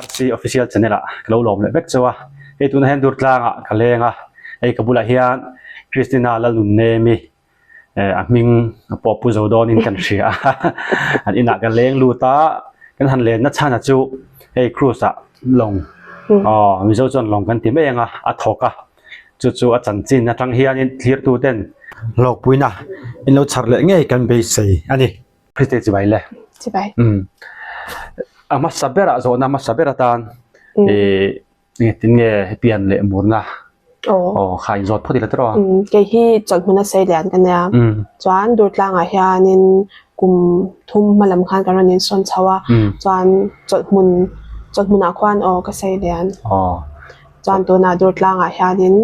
RC Official Channel ah ka lo lawm leh vek chauh a, hei tunah hian Durtlang ah ka leng a, hei ka bulah hian Christina Lalnunnemi eh a hming a pawh pu zo dawnin kan hria a, an inah ka leng lut a, kan han lenna chhan a chu hei cruise ah lawng aw Mizo chuan lawng kan ti mai ang a, a thawk a, chu chu a chanchin atang hianin thlirtu ten hlawkpuina in lo chhar leh ngei kan beisei a ni. Christy chibai le. Chibai. Um. A hmasa berah zawhna hmasa ber atan eh engtin nge pian leh murna aw kha inzawt phawt ila tawh a. Um kei hi chawlhhmun a sei lian ka nia. Um. Chuan Durtlangah hianin kum thum hma lam khan kan rawn insawn chho a. Chuan chawlhhmun chawlhhmunah khuan aw ka sei lian. Aw. Chuan tunah Durtlangah hianin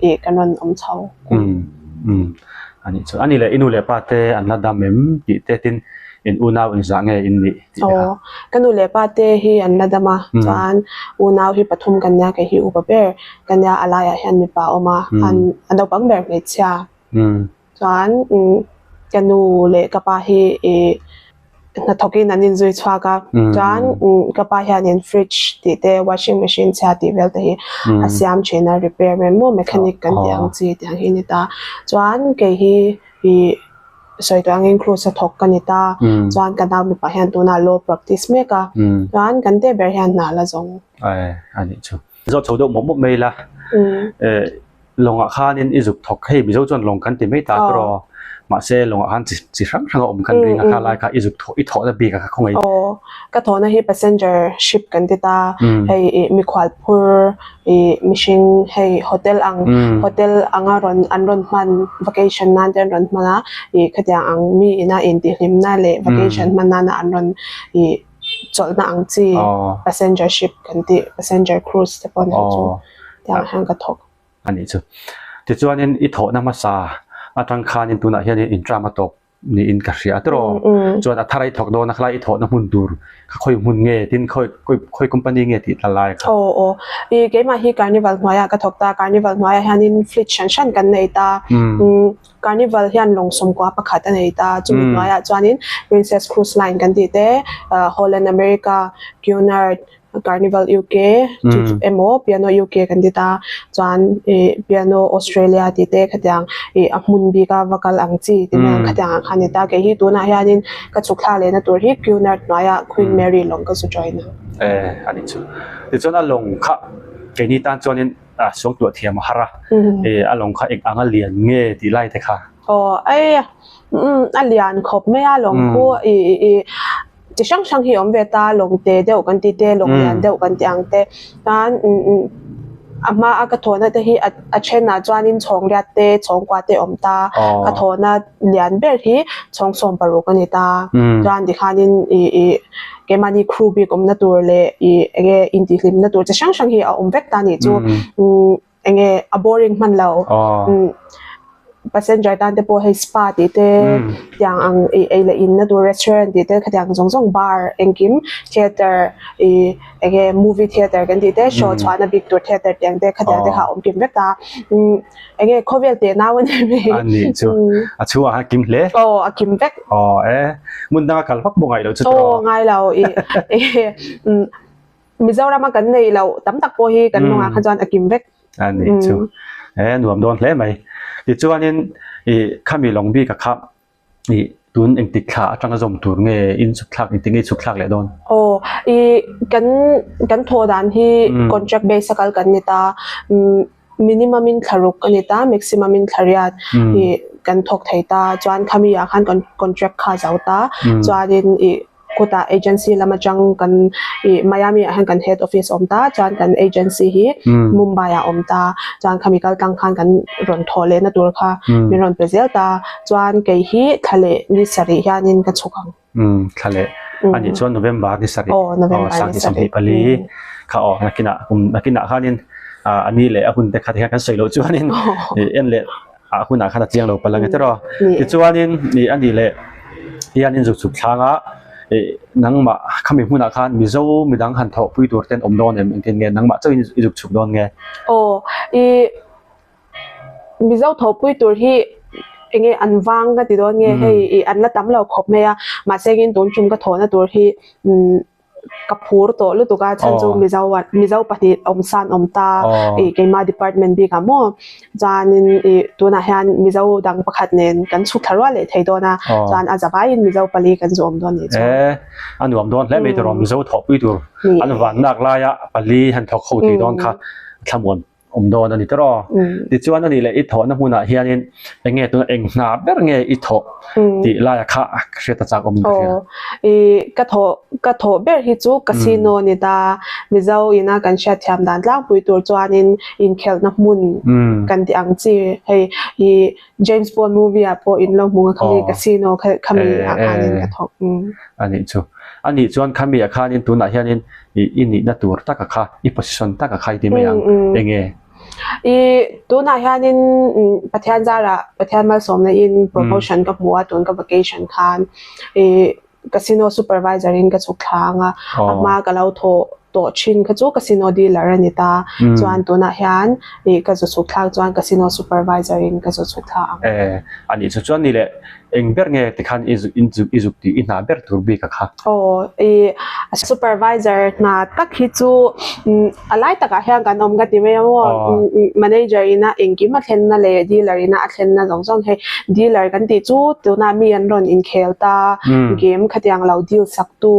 ih kan rawn awm chho. Umm umm a nih chu. A nih leh i nu leh pa te an la dam em tih te tin in unau engzah nge in nih tih te kha. Aw ka nu leh pa te hi an la dam a chuan unau hi pathum kan nia kei hi upa ber ka nia a laiah hian mipa a awm a an a naupang ber hmeichhia. Chuan ka nu leh ka pa hi ih hnathawkin an inzui chhuak a chuan ka pa hianin fridge tih te washing machine chhia tih vel te hi a siam thin a repair vel maw mechanic kan tih ang chi tih ang hi a ni ta chuan kei hi ih sawi tawh angin cruise a thawk ka ni ta chuan ka nau mipa hian tunah law practice mek a chuan kan te ber hian hna la zawng. A nih chu. Zawt chho deuh mawp mawp mai ila eh lawngah khanin i zuk thawk hei Mizo chuan lawng kan ti mai ta tawh rawh mahse lawngah khan chi chi hrang hrang a awm kan ring a kha lai kha i zuk thawh i thawhna bik a kha khawngaih. Aw ka thawhna hi passenger ship kan ti ta hei ih mikhual phur ih mihring hei hotel ang hotel anga rawn an rawn hman vacation nan te an rawn hman a ih khatiang ang mi ina intihhlimna leh vacation hman nana an rawn ih chawlhna ang chi passenger ship kan tih passenger cruise te pawh nih chu tiang hian ka thawk. A nih chu. Tichuanin i thawhna hmasa atang khanin tunah hianin intram a tawp niin ka hria a tiraw. Chuan a thar a i thawk dawn a khalai i thawhna hmun tur kha khawi hmun nge tin khawi khawi company nge tih ta lai kha. Aw aw i keimah hi carnival hnuaiah ka thawk ta carnival hnuaiah hianin fleet hran hran kan nei ta. Carnival hian lawng sawmkua pakhat a nei ta, chumi hnuaiah chuanin Princess Cruise Line kan tih te, Holland America, Cunard, Carnival UK chu emaw Piano UK kan ti ta, chuan ih Piano Australia tih te khatiang ih a hmun bika va kal ang chi ti mai ang khatiang ang kha a ni ta. Kei hi tunah hianin ka chhuk thla lehna tur hi Cunard hnuaiah Queen Mary lawng ka zu join a. E a nih chu. Tichuan a lawng kha keini tan chuanin a suangtuah thiam a har a, eh a lawng kha eng ang a lian nge tih lai te kha. Aw ei umm a lian khawp mai a lawng khu i i chi hrang hrang hi a awm ve ta lawng te deuh kan tih te lawng lian deuh kan tih ang te chuan umm a hma a ka thawhna te hi a thenah chuanin chhawng riat te chhawng kua te a awm ta ka thawhna lian ber hi chhawng 16 a ni ta chuan tikhanin i i Keimahni crew bik awmna tur leh ih enge intihhlimna tur chi hrang hrang hi a awm vek ta nih chu umm enge a boring hman lo umm passenger tan te pawh hei spa tih te tiang ang ih ei leh inna tur restaurant tih te khatiang zawng zawng bar engkim theatre ih enge movie theatre kan tih te show chhuahna bik tur theatre tiang te khatiang te kha a awm kim vek ta umm. Enge khawvel teh nau a ni mai. A nih chu. A chhungah khan a kim hle. Aw a kim vek. Aw e. Hmun danga kal vak pawh ngaih loh chu tawh. Aw ngai lo i enge Mizoram a kan neih loh tam tak pawh hi kan lawngah khan chuan a kim vek. A nih chu. E nuam dawn hle mai. Tichuanin i khami lawng bik a kha Ih tun engtik thla atanga zawm tur nge in chhuk thlak engtik nge i chhuk thlak leh dawn? Aw ih kan kan thawh dan hi contract base a kal kan ni ta minimum in thla ruk a ni ta maximum in thla riat ih kan thawk thei ta chuan khami ah khan kan contract kha a zo ta chuanin ih Khutah agency lam atang kan ih Miami ah hian kan head office a awm ta chuan kan agency hi Mumbai ah a awm ta chuan khami kal tlang khan kan rawn thawh lehna tur kha min rawn pe zel ta chuan kei hi thla leh ni sarih hianin ka chhuk ang. Umm thla leh a nih chuan November ni sarih aw November ni sarih 24 kha aw nakinah kum nakinah khanin a ni leh a hun te kha tikhan kan sawi loh chuanin en leh a hunah khan a chiang lo palh ang e tiraw. Tichuanin ih a nih leh hianin zuk chhuk thlang a ih nangmah khami hmunah khan Mizo midang han thawhpui tur ten awm dawn em engtin nge nangmah chauhin i zuk chhuk dawn nge? Aw ih Mizo thawhpui tur hi enge an vang ka ti dawn nge hei ih an la tam lo khawp mai a mahse engin tun tum ka thawhna tur hi umm. ka phur tawh lutuk a chhan chu Mizo Mizo pahnih awmsan awm ta ih keimah department bikah maw chuanin ih tunah hian Mizo dang pakhat nen kan chhuk thla rual leh thei dawn a chuan a zavaiin Mizo pali kan zu awm dawn nih chu. E a nuam dawn hle mai tur awm Mizo thawhpui tur an van nak laia pali han thawk ho thei dawn kha thlamuan awm dawn a ni tawh aw. Tichuan a nih leh i thawhna hmunah hianin eng nge tuna eng hna ber nge i thawh tih laia kha ka hriat a chak awm in ka hria. Aw ih ka thawh ka thawh ber hi chu casino ni ta Mizo ina kan hriat thiam dan tlangpui tur chuanin inkhelhna hmun kan tih ang chi hei ih James Bond movie ah pawh in lo hmu ang khami casino kha khami ah khanin ka thawk. A nih chu. A nih chuan khami ah khanin tunah hianin I i nihna tur taka kha, i position taka kha i ti mai ang, eng nge? I tunah hianin Pathian zarah, Pathian malsawmna in promotion ka hmu a, tun ka vacation khan i casino supervisor in ka chhuk thla ang a, a hma ka lo thawh tawh thin kha chu casino dealer a ni ta, chuan tunah hian i ka zu chhuk thlak chuan casino supervisor in ka zu chhuk thla ang. E, a nih chu chuan ni leh Eng ber nge tikhan i zuk in zuk i zuk tih i hna ber tur bik a kha? Aw i supervisor hna tak hi chu a lai takah hian kan awm ka ti mai a maw manager ina engkim a thlenna leh dealer ina a thlenna zawng zawng hei dealer kan tih chu tunah mi an rawn inkhel ta game khatiang lo deal sak tu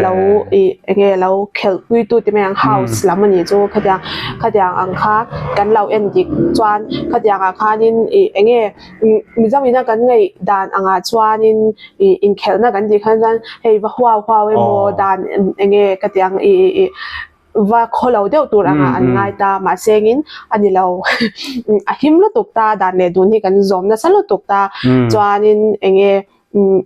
lo i enge lo khelh pui tu ti mai ang house lam a nih chu khatiang khatiang ang kha kan lo en dik chuan khatiang ah khanin i enge. Mizo ina kan ngaih dan angah chuanin ih inkhelhna kan tih khan chuan hei va huau huau emaw dan eng nge ka ti ang ih ih ih va khaw lo deuh tur angah an ngai ta mahse engin a ni lo a him lutuk ta dan leh dun hi kan zawm nasa lutuk ta chuanin eng nge umm.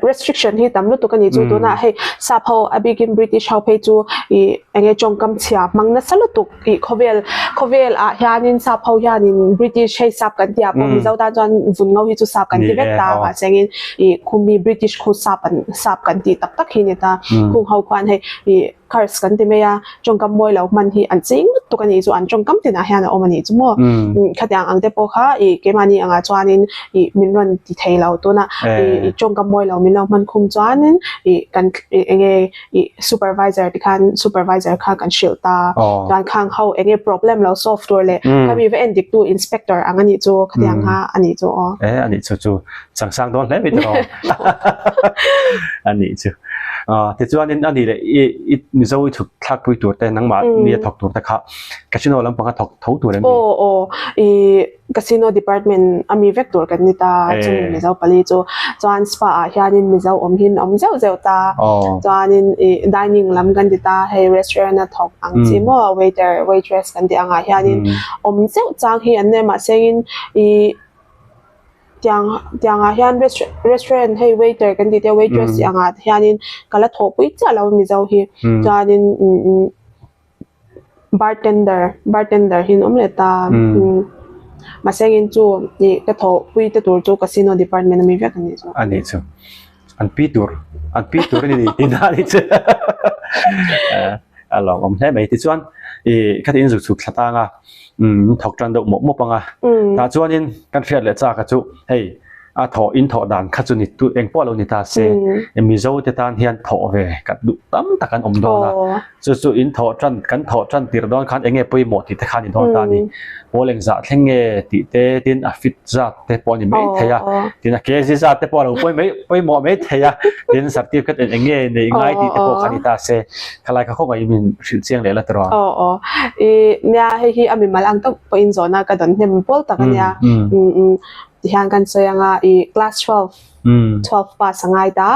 Restriction hi tam lutuk a ni chu tunah hei sap ho a bikin British ho phei chu ih eng nge tawngkam chhia hmang nasa lutuk ih khawvel khawvel ah hianin sap ho hianin British hei sap kan tih ah pawh Mizo tan chuan vun ngo hi chu sap kan ti vek ta mahse engin ih khumi British khu sap an sap kan tih tak tak hi a ni ta khung ho khuan hei ih curse kan ti mai a tawngkam mawi lo hman hi an ching lutuk a nih chu an tawngkam tinah hian a awm a nih chu maw khatiang ang te pawh kha ih keimahni angah chuanin ih min rawn ti thei lo tuna ih tawngkam mawi lo min lo hman khum chuanin ih kan eng nge ih supervisor te khan supervisor kha kan hrilh ta chuan khang ho eng nge problem lo solve tur leh khami va en dik tu inspector ang a nih chu khatiang kha a nih chu aw. E a nih chu chu changsang dawn hle mai tawh a nih chu. Tichuanin a nih leh i i Mizo i chhuk thlakpui tur te nangmah ni a thawk tur te kha casino lampanga thawk tho tur em ni? Aw aw i casino department a mi vek tur kan ni ta chumi Mizo pali chu chuan spa ah hianin Mizo awm hin awm zeuh zeuh ta chuanin i dining lam kan ti ta hei restaurant a thawk ang chi maw waiter waitress kan tih angah hianin awm zeuh chang hi an nei mahse in i Tiang tiangah hian restaurant hei waiter kan tih te waitress tih angah te hianin ka la thawhpui chiah lo Mizo hi chuanin bartender bartender hi an awm leh ta mahse engin chu ih ka thawhpui te tur chu casino department ami vek a nih chu. A nih chu an pi tur an pi tur a ni tih na a nih chu a lawmawm hle mai tichuan ih khati in zuk chhuk thla tang a. umm thawk tan deuh mawp mawp ang a tah chuanin kan hriat leh chak a chu hei a thawh in thawh dan kha chu ni tu eng pawh lo ni ta se Mizo te tan hian thawh ve kan duh tam tak an awm dawn a chu chu in thawh tan kan thawh tan tir dawn khan eng nge pawimawh tih te kha a ni dawn ta a ni pawl eng zah thleng nge tih te tin a fit zat te pawh a ni mai thei a tin a kg zat te pawh a lo pawi mai pawimawh mai thei a tin certificate eng eng nge neih ngai tih te pawh kha ni ta se Khalai kha khawp aiin min hrilh chiang leh la tawh a. Aw aw. I nia hei hi a mimal ang tak pawhin zawhna ka dawn hnem pawl tak a nia. Umm tihian kan sawi anga i class 12 12 pass a ngai ta.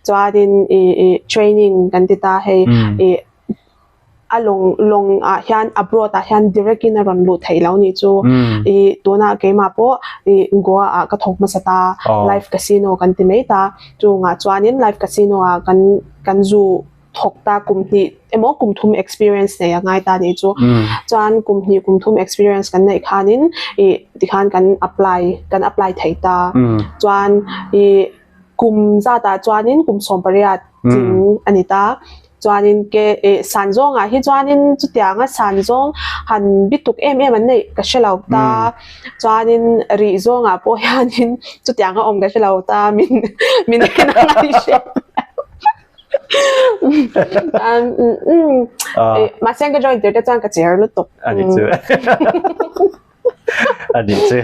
Chuanin i i training kan ti ta hei i a lawng lawng ah hian abroad ah hian direct in a rawn luh theih lo nih chu. I tunah keimah pawh i Goa ah ka thawk hmasa ta live casino kan ti mai ta. Chungah chuanin live casino ah kan kan zu thawk ta kum hnih emaw kum thum experience nei a ngai ta nih chu chuan kum hnih kum thum experience kan neih khanin ih tikhan kan apply kan apply thei ta chuan ih kum zatah chuanin kum sawmpariat tling a ni ta chuanin ke ih san zawngah hi chuanin chutianga san zawng han bituk em em an neih ka hre lo ta chuanin rih zawngah pawh hianin chutianga awm ka hre lo ta min min en a ngaihriat. Mahse ka join tir te chuan ka cher lutuk. Ani chu. Ani chu.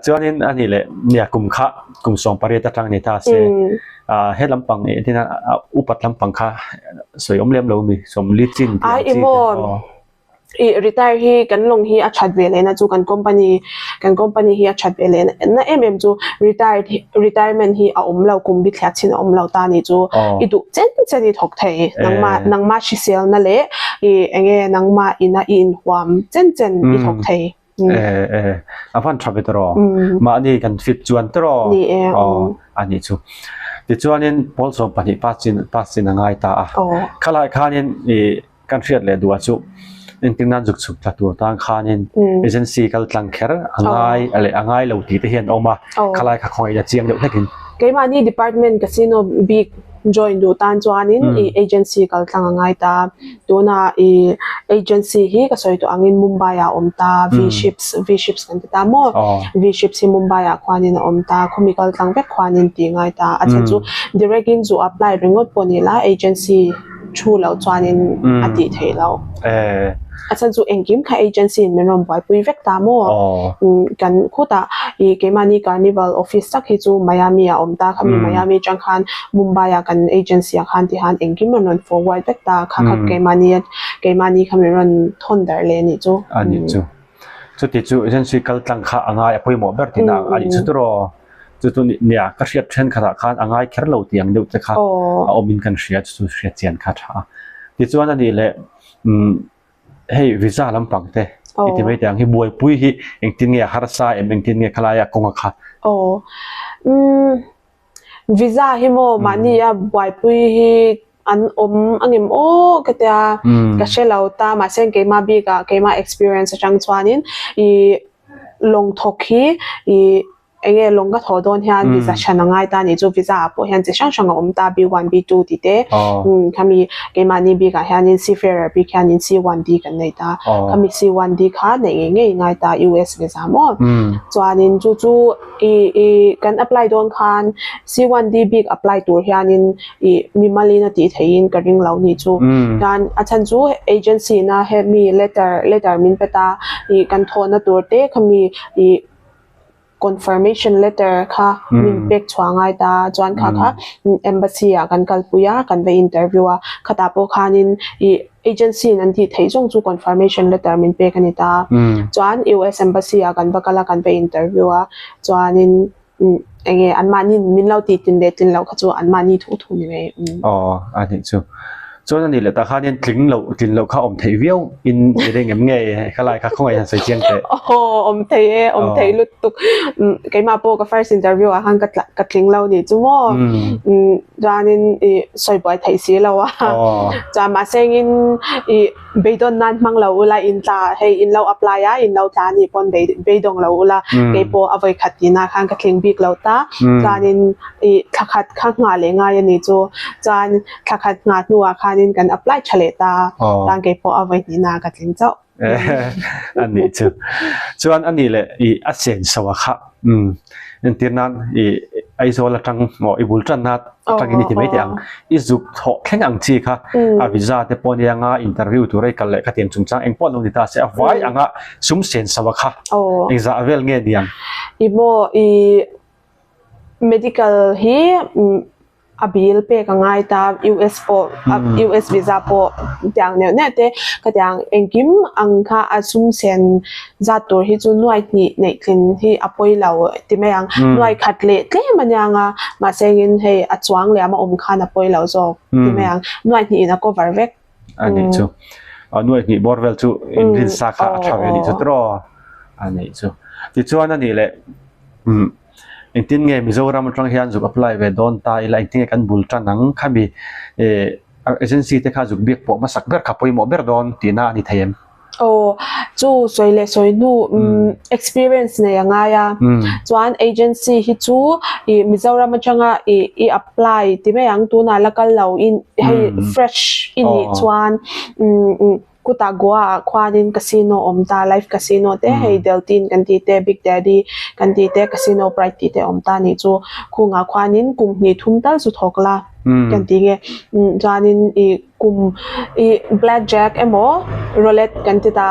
Chuanin ani leh nia kum kha kum sawm pariat atang ni ta se. He lampang eh tin a upat lampang kha sawi awm lem lo mi sawmli chin tih ang chi te. I retire hi kan lawng hi a that ve lehna chu kan company kan company hi a that ve lehna na em em chu retired hi retirement hi a awm lo kum bithliah chin a awm lo ta ni chu i duh chen chen i thawk thei nangmah nangmah hriselna leh i eng nge nangmah ina i inhuam chen chen i thawk thei. E e a van tha ve tawh mahni kan fit chuan tawh ni e aw a nih chu tichuanin pawl 12 pass chin pass chin a ngai ta a khalai khanin i Kan hriat leh duh ah chu entir nan zuk chhuk tla tur tan khanin agency kal tlang kher a ngai leh a ngai lo tih te hian a awm a, khalai kha khawngaih la chiang deuh hlekin. Keimahni department casino bik join duh tan chuanin i agency kal tlang a ngai ta. Tunah i agency hi ka sawi tawh angin Mumbai ah a awm ta, V-ships, V-ships kan ti ta maw? V-ships hi Mumbai ah khuanin a awm ta, khawmi kal tlang vek khuanin tih a ngai ta. A chhan chu direct in zu apply ringawt pawh ni la agency. thu loh chuanin a tih theih loh. A chhan chu engkim kha agency in min rawn buaipui vek ta maw? Kan khutah i keimahni Carnival office tak hi chu Miami ah a awm ta, khami Miami atang khan Mumbai ah kan agency ah khan tihan engkim an rawn forward vek ta, kha kha keimahni keimahni kha min rawn thawn darh leh a nih chu. A nih chu. Chuti chu agency kal tlang kha a ngai a pawimawh ber tihna a nih chu tiraw? Chu chu nia ka hriat thenkhatah khan a ngai kher lo tih ang deuh te kha a awmin kan hria chu chu hriat chian kha tha a. Tichuan a nih leh umm hei visa lampang te i ti mai teh ang hi buaipui hi engtin nge a harsa em engtin nge khalaia kawnga kha. Aw umm visa hi maw mahni a buaipui hi an awm angem aw ka tia ka hre lo ta mahse keimah bikah keimah experience atang chuanin ih lawng thawk hi ih. Eng nge lawng ka thawh dawn hian visa hran a ngai ta a nih chu visa ah pawh hian chi hrang hrang a awm ta B1 B2 tih te khami keimahni bikah hianin seafarer bik hianin C1D kan nei ta khami C1D kha neih ngei ngei ngai ta US visa maw chuanin chu chu i i kan apply dawn khan C1D bik apply tur hianin i mimalin a tih theihin ka ring lo nih chu chuan a chhan chu agency na hemi letter letter min pe ta i kan thawhna tur te khami i. Confirmation letter kha min pek chhuah ngai ta chuan kha kha embassy ah kan kalpui a kan va interview a khatah pawh khanin ih agency in an tih theih zawng chu confirmation letter min pek a ni ta chuan US embassy ah kan va kal a kan va interview a chuanin eng nge anmahni min lo tih tlin leh tlin loh kha chu anmahni thu thu ni mai. Aw a nih chu. Chuan a nih leh tah khanin tling loh tlin loh kha awm theih viau in i ring em nge khalai kha khawngaih han sawi chiang teh. Aw awm thei e awm thei lutuk keimah pawh ka first interview ah khan ka ka tling lo nih chu maw chuanin i sawi buai theih si lo a chuan mahse engin i beidawn nan hmang lo ula in tla hei in lo apply a in lo tla anih pawn beidawng lo ula keipawh a vawikhat tihna khan ka tling bik lo ta chuanin i thlakhat kha nghah leh ngai a nih chu chuan Thla khat nghah hnuah khanin kan apply tha leh ta, tan kei pawh a vawi hnihna ka tling chauh. A nih chu. Chuan a nih leh i a chen so a kha. Umm entir nan i Aizawl atang maw i bul tanna atangin i ti mai teh ang. I zuk thawh thleng ang chi kha a visa te pawh nia nga interview tur a i kal leh khatiang chungchang engpawh an lo ni ta se a vai anga sum sen so a kha. Engzah vel nge niang? I maw i medical hi a bill pek a ngai ta US pawh US visa pawh tiang neuh neuh te khatiang engkim ang kha a sum sen zat tur hi chu nuai hnih neih tlin hi a pawi lo ti mai ang nuai khat leh tlem a nia nga mahse engin hei a chuang liam a awm khan a pawi lo zawk ti mai ang nuai hnih in a cover vek. A nih chu nuai hnih bawr vel chu inrin sa kha a tha ve a nih chu tiraw a nih chu tichuan a nih leh umm. Engtin nge Mizoram atang hian zuk apply ve dawn ta ila engtin nge kan bul tan ang khami eh agency te kha zuk biak pawh hmasak ber kha pawimawh ber dawn tihna a ni thei em? Aw chu sawi leh sawi hnu experience nei a ngai a chuan agency hi chu ih Mizoram atanga ih i apply ti mai ang tunah la kal lo in hei fresh i nih chuan umm. Kutah Goa ah khuanin casino awm ta, live casino te hei Deltin kan tih te, Big Daddy kan tih te, Casino Pride tih te awm ta nih chu. Khungah khuanin kum hnih thum tal chu thawk la kan tih nge. Chuanin ih kum ih black jack emaw roulette kan ti ta,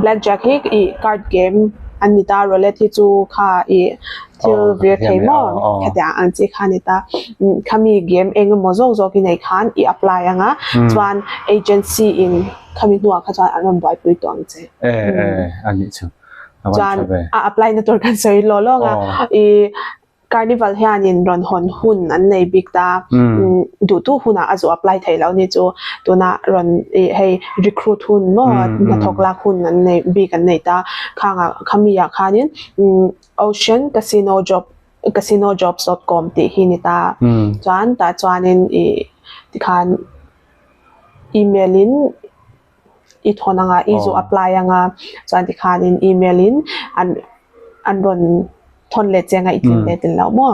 black jack hi ih card game an ni ta, roulette hi chu kha ih thil vir thei maw khatiang ang chi kha a ni ta. Khami game eng emaw zawk zawk i nei khan i apply ang a, chuan agency in khami hnuah kha chuan an rawn buaipui tawh ang che. Chuan a apply na tur kan sawi lawk lawk a, i Carnival hianin rawn hawn hun an nei bik ta, duhtu hunah a zu apply theih loh ni chu tunah rawn i hei recruit hun maw hnathawk lak hun an nei bik an nei ta, khangah khami ah khanin Ocean Casino Job Casinojobs dot com tih hi ni ta. Chuan tah chuanin i tikhan email in i thawn anga i zu apply anga chuan tikhanin email in an an rawn thawn leh che anga i tlin leh tlin loh maw.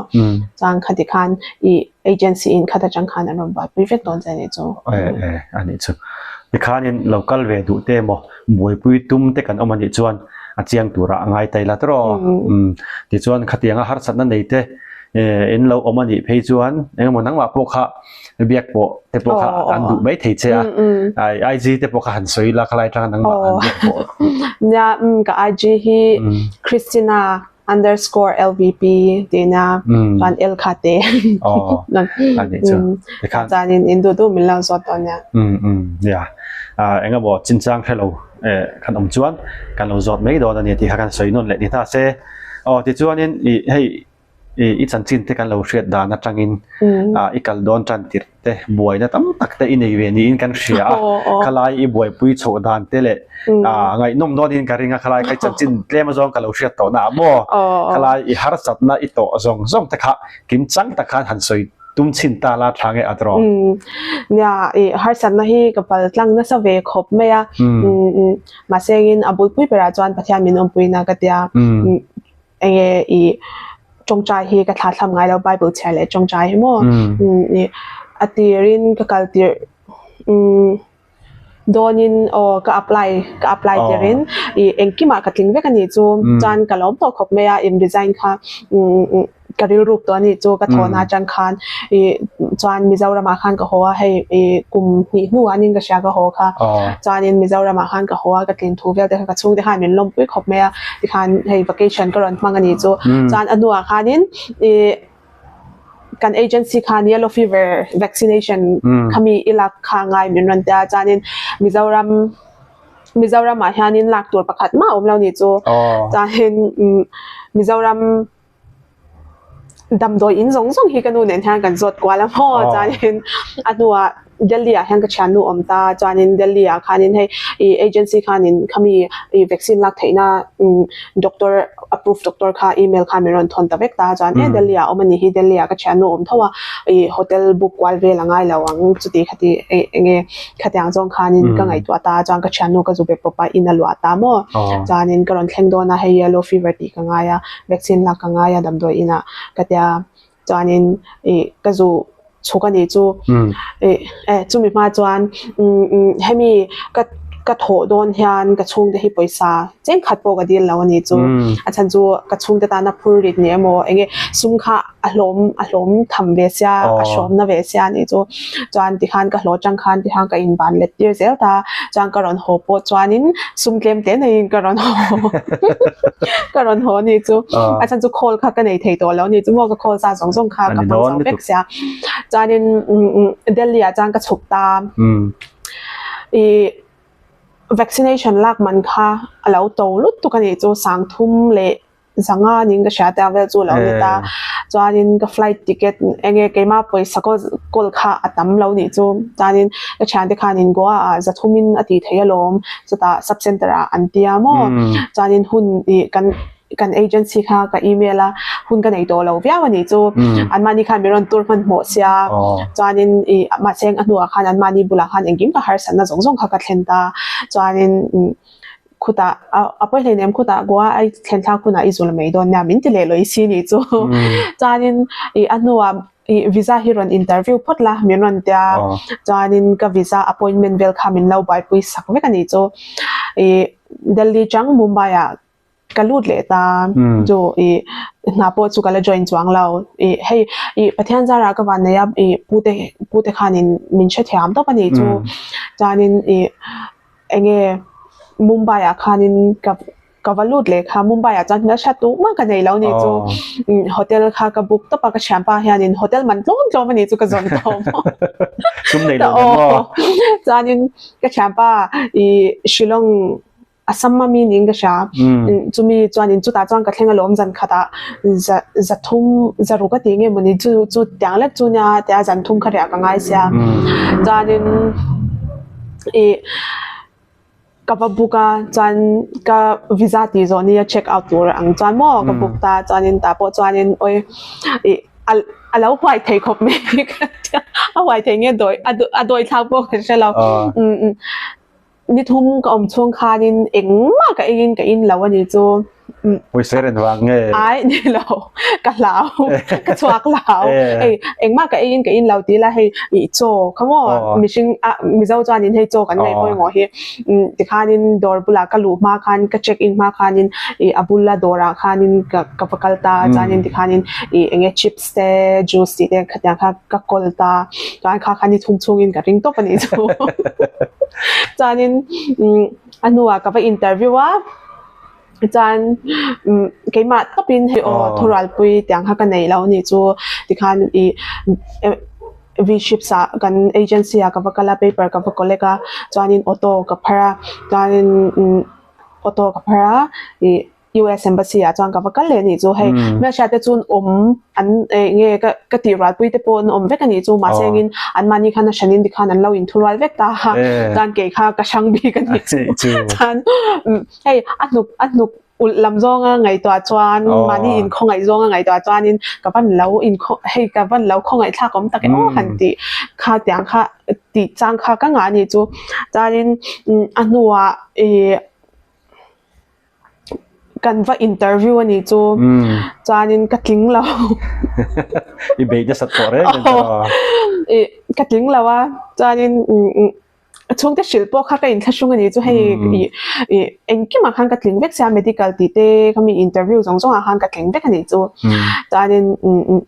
Chuan kha tikhan i agency in khat atang khan an rawn buaipui vek dawn che a nih chu. A nih chu. Tikhanin lo kal ve duh te emaw buaipui tum te kan awm a nih chuan a chiang turah a ngai tai la tawh. Tichuan khatianga harsatna nei te in lo awm a nih phei chuan engemaw nangmah pawh kha biak pawh te pawh kha an duh mai thei che a. IG te pawh kha han sawi la khalai atanga nangmah han biak pawh. Nia ka IG hi Christina underscore LVP tina chuan L kha te chuan in in duh duh min lo zawt dawn nia. Nia engemaw chinchang hrelo kan awm chuan kan lo zawt mai dawn a ni tih kha kan sawi nawn leh ni ta se. Aw tichuanin ih hei ih i chanchin te kan lo hriat dan atangin ah i kal dawn tan tirh te buaina tam tak te i nei ve niin kan hria a, khalai i buaipui chhoh dan te leh ah ngaihnawm dawnin ka ring a khalai kha i chanchin tlem azawng ka lo hriat tawh na ah maw khalai i harsatna i tawh zawng zawng te kha kim chang tak khan han sawi tum chhin ta la tha nge a tawh. Nia i harsatna hi ka pal tlang nasa ve khawp mai a, mahse in a bulpui berah chuan Pathian min awmpuina ka tia. Enge i tawngtai hi ka thla thlam ngai lo Bible chhiar leh tawngtai hi maw a tirin ka kal tirh dawnin aw ka apply ka apply tirin i engkimah ka tling vek a nih chu chuan ka lawm tawh khawp mai a in resign kha ka rilruk tawh a nih chu ka thawhna atang khan i chuan Mizoramah khan ka haw a hei i kum hnih hnuah anin ka hria ka haw kha chuanin Mizoramah khan ka haw a ka tlin thu vel te kha ka chhungte khan min lawmpui khawp mai a tikhan hei vacation ka rawn hmang a nih chu chuan a hnuah khanin ih kan agency khan yellow fever vaccination khami i lak kha ngai min rawn tia chuanin Mizoram Mizoramah hianin lak tur pakhat mah a awm lo nih chu chuanin Mizoram Damdawi in zawng zawng hi ka nu nen hian kan zawt kual a maw chuanin a hnuah Delhi ah hian ka thiannu awm ta chuanin Delhi ah khanin hei ih agency khanin khami ih vaccine lak theihna doctor approve doctor kha email khan min rawn thawn ta vek ta chuan e Delhi ah awm a nih hi Delhi ah ka thiannu awm tho a ih hotel book kual vel a ngai lo ang chuti khati eng nge khatiang zawng khanin ka ngaihtuah ta chuan ka thiannu ka zu be pawp a in a luah ta maw chuanin ka rawn thleng dawn a hei yellow fever tih ka ngai a. Vaccine lak ka ngai a damdawi inah ka tia chuanin ih ka zu chhuk a nih chu ih eh chumi hma chuan hemi ka ka thawh dawn hian ka chhungte hi pawisa cheng khat pawh ka dil lo a nih chu a chhan chu ka chhungte tana phur rit ni emaw eng nge sum kha a hlawm a hlawm tham ve sia a hrawmna ve sia a nih chu chuan tikhan ka hlawh chang khan tikhan ka inban let tir zel ta chuan ka rawn haw pawh chuanin sum tlem te neiin ka rawn haw ka rawn haw a nih chu a chhan chu khawl kha ka nei thei tawh lo a nih chu maw ka khawl sa zawng zawng kha ka hmang zo vek sia chuanin Delhi ah chuan ka chhuk ta ih vaccination lak man kha a lo to lutuk a nih chu sangthum leh Zanga ning ka hria te ang vel chu lo ni ta. Chuanin ka flight ticket enge keimah pawisa kawl kawl kha a tam lo nih chu. Chuanin ka thiante khanin Goa ah zathumin a tih theih alawm chutah sub center ah an tia maw. Chuanin hun ih kan kan agency kha ka email a hun ka nei tawh lo viau a nih chu. Anmahni khan min rawn tur hmanhmawh sia. Chuanin ih mahse a hnuah khan anmahni bulah khan engkim ka harsatna zawng zawng kha ka thlen ta. Chuanin. Khutah a pawi hleinem khutah Goa a thlen thlak hunah i zul mai dawn nia min ti leh lawih si nih chu. Chuanin ih a hnuah ih visa hi rawn interview phawt la min rawn tia chuanin ka visa appointment vel kha min lo buaipui sak vek a nih chu. Ih Delhi chang Mumbai ah ka lut leh ta chu ih hna pawh chu ka la join chuang lo. Ih hei ih Pathian zarah ka van nei a ih pute pute khanin min hrethiam tawp a nih chu. Chuanin ih Enge Mumbai ah khanin ka ka va lut leh kha Mumbai ah chuan hmelhriat tu mah ka nei lo ni chu hotel kha ka book tawp a ka thianpa hianin hotel man tlawm tlawm a ni chu ka zawn tawp Sum nei lo nen maw? Chuanin ka thianpa ih Shillong Assam a mi niin ka hria chumi chuanin chutah chuan ka thleng alawm zan khatah za za thum za ruk a tih nge mawni chu chu tiang lek chu nia tia zan thum kha riah ka ngai sia chuanin Ih ka va book a chuan ka visa tih zawh nia check out tur ang chuan maw ka book ta chuanin tah pawh chuanin awi ih a a lo huai thei khawp mai ka tia a huai thei nge dawi a a dawi thlak pawh ka hre lo umm ni thum ka awm chhung khanin engmah ka eiin ka in lo a ni chu. Pawisa ren vang nge? Ai ni lo ka hlau ka chhuak hlau hei engmah ka eiin ka in lo tih la hei ih chaw kha maw mihring a mizo chuanin hei chaw kan ngaih pawimawh hi tikhanin dawr bulah ka luh hma khan ka check in hma khanin ih a bula dawrah khanin ka ka va kal ta chuanin tikhanin ih eng nge chips te juice tih te khatiang kha ka kawl ta chuan kha kha ni chhung chhungin ka ring tawp a nih chu chuanin a hnuah ka va interview a. Chuan keimah tawpin hei aw thurualpui tiang kha ka nei lo anih chu tikhan ih V-ships ah kan agency ah ka va kal a paper ka va collect a chuanin auto ka phar a chuanin auto ka phar a ih U_S embassy ah chuan ka va kal leh anih chu hei hmelhriat te chu an awm an eng nge ka ka tih rualpui te pawh an awm vek anih chu mahse engin anmahni khan a hranin tikhan an lo inthurual vek ta a chuan kei kha ka hrang bik anih chu chuan. Hei a hnuk a hnuk ulh lam zawnga ngaihtuah chuan mahni inkhawngaih zawnga ngaihtuah chuanin ka van lo inkhaw hei ka van lo khawngaih thlak awm tak e aw han tih kha tiang kha tih chang kha ka ngah a nih chu. Chuanin a hnuah ih kan va interview a nih chu chuanin ka tling lo. I beih nasat tawh reng reng tawh a. Ih ka tling lo a chuanin. A chhungte hrilh pawh kha ka inthlahrung a nih chu hei ih ih engkimah khan ka tling vek sia medical tih te kha mi interview zawng zawngah khan ka tling vek a nih chu chuanin umm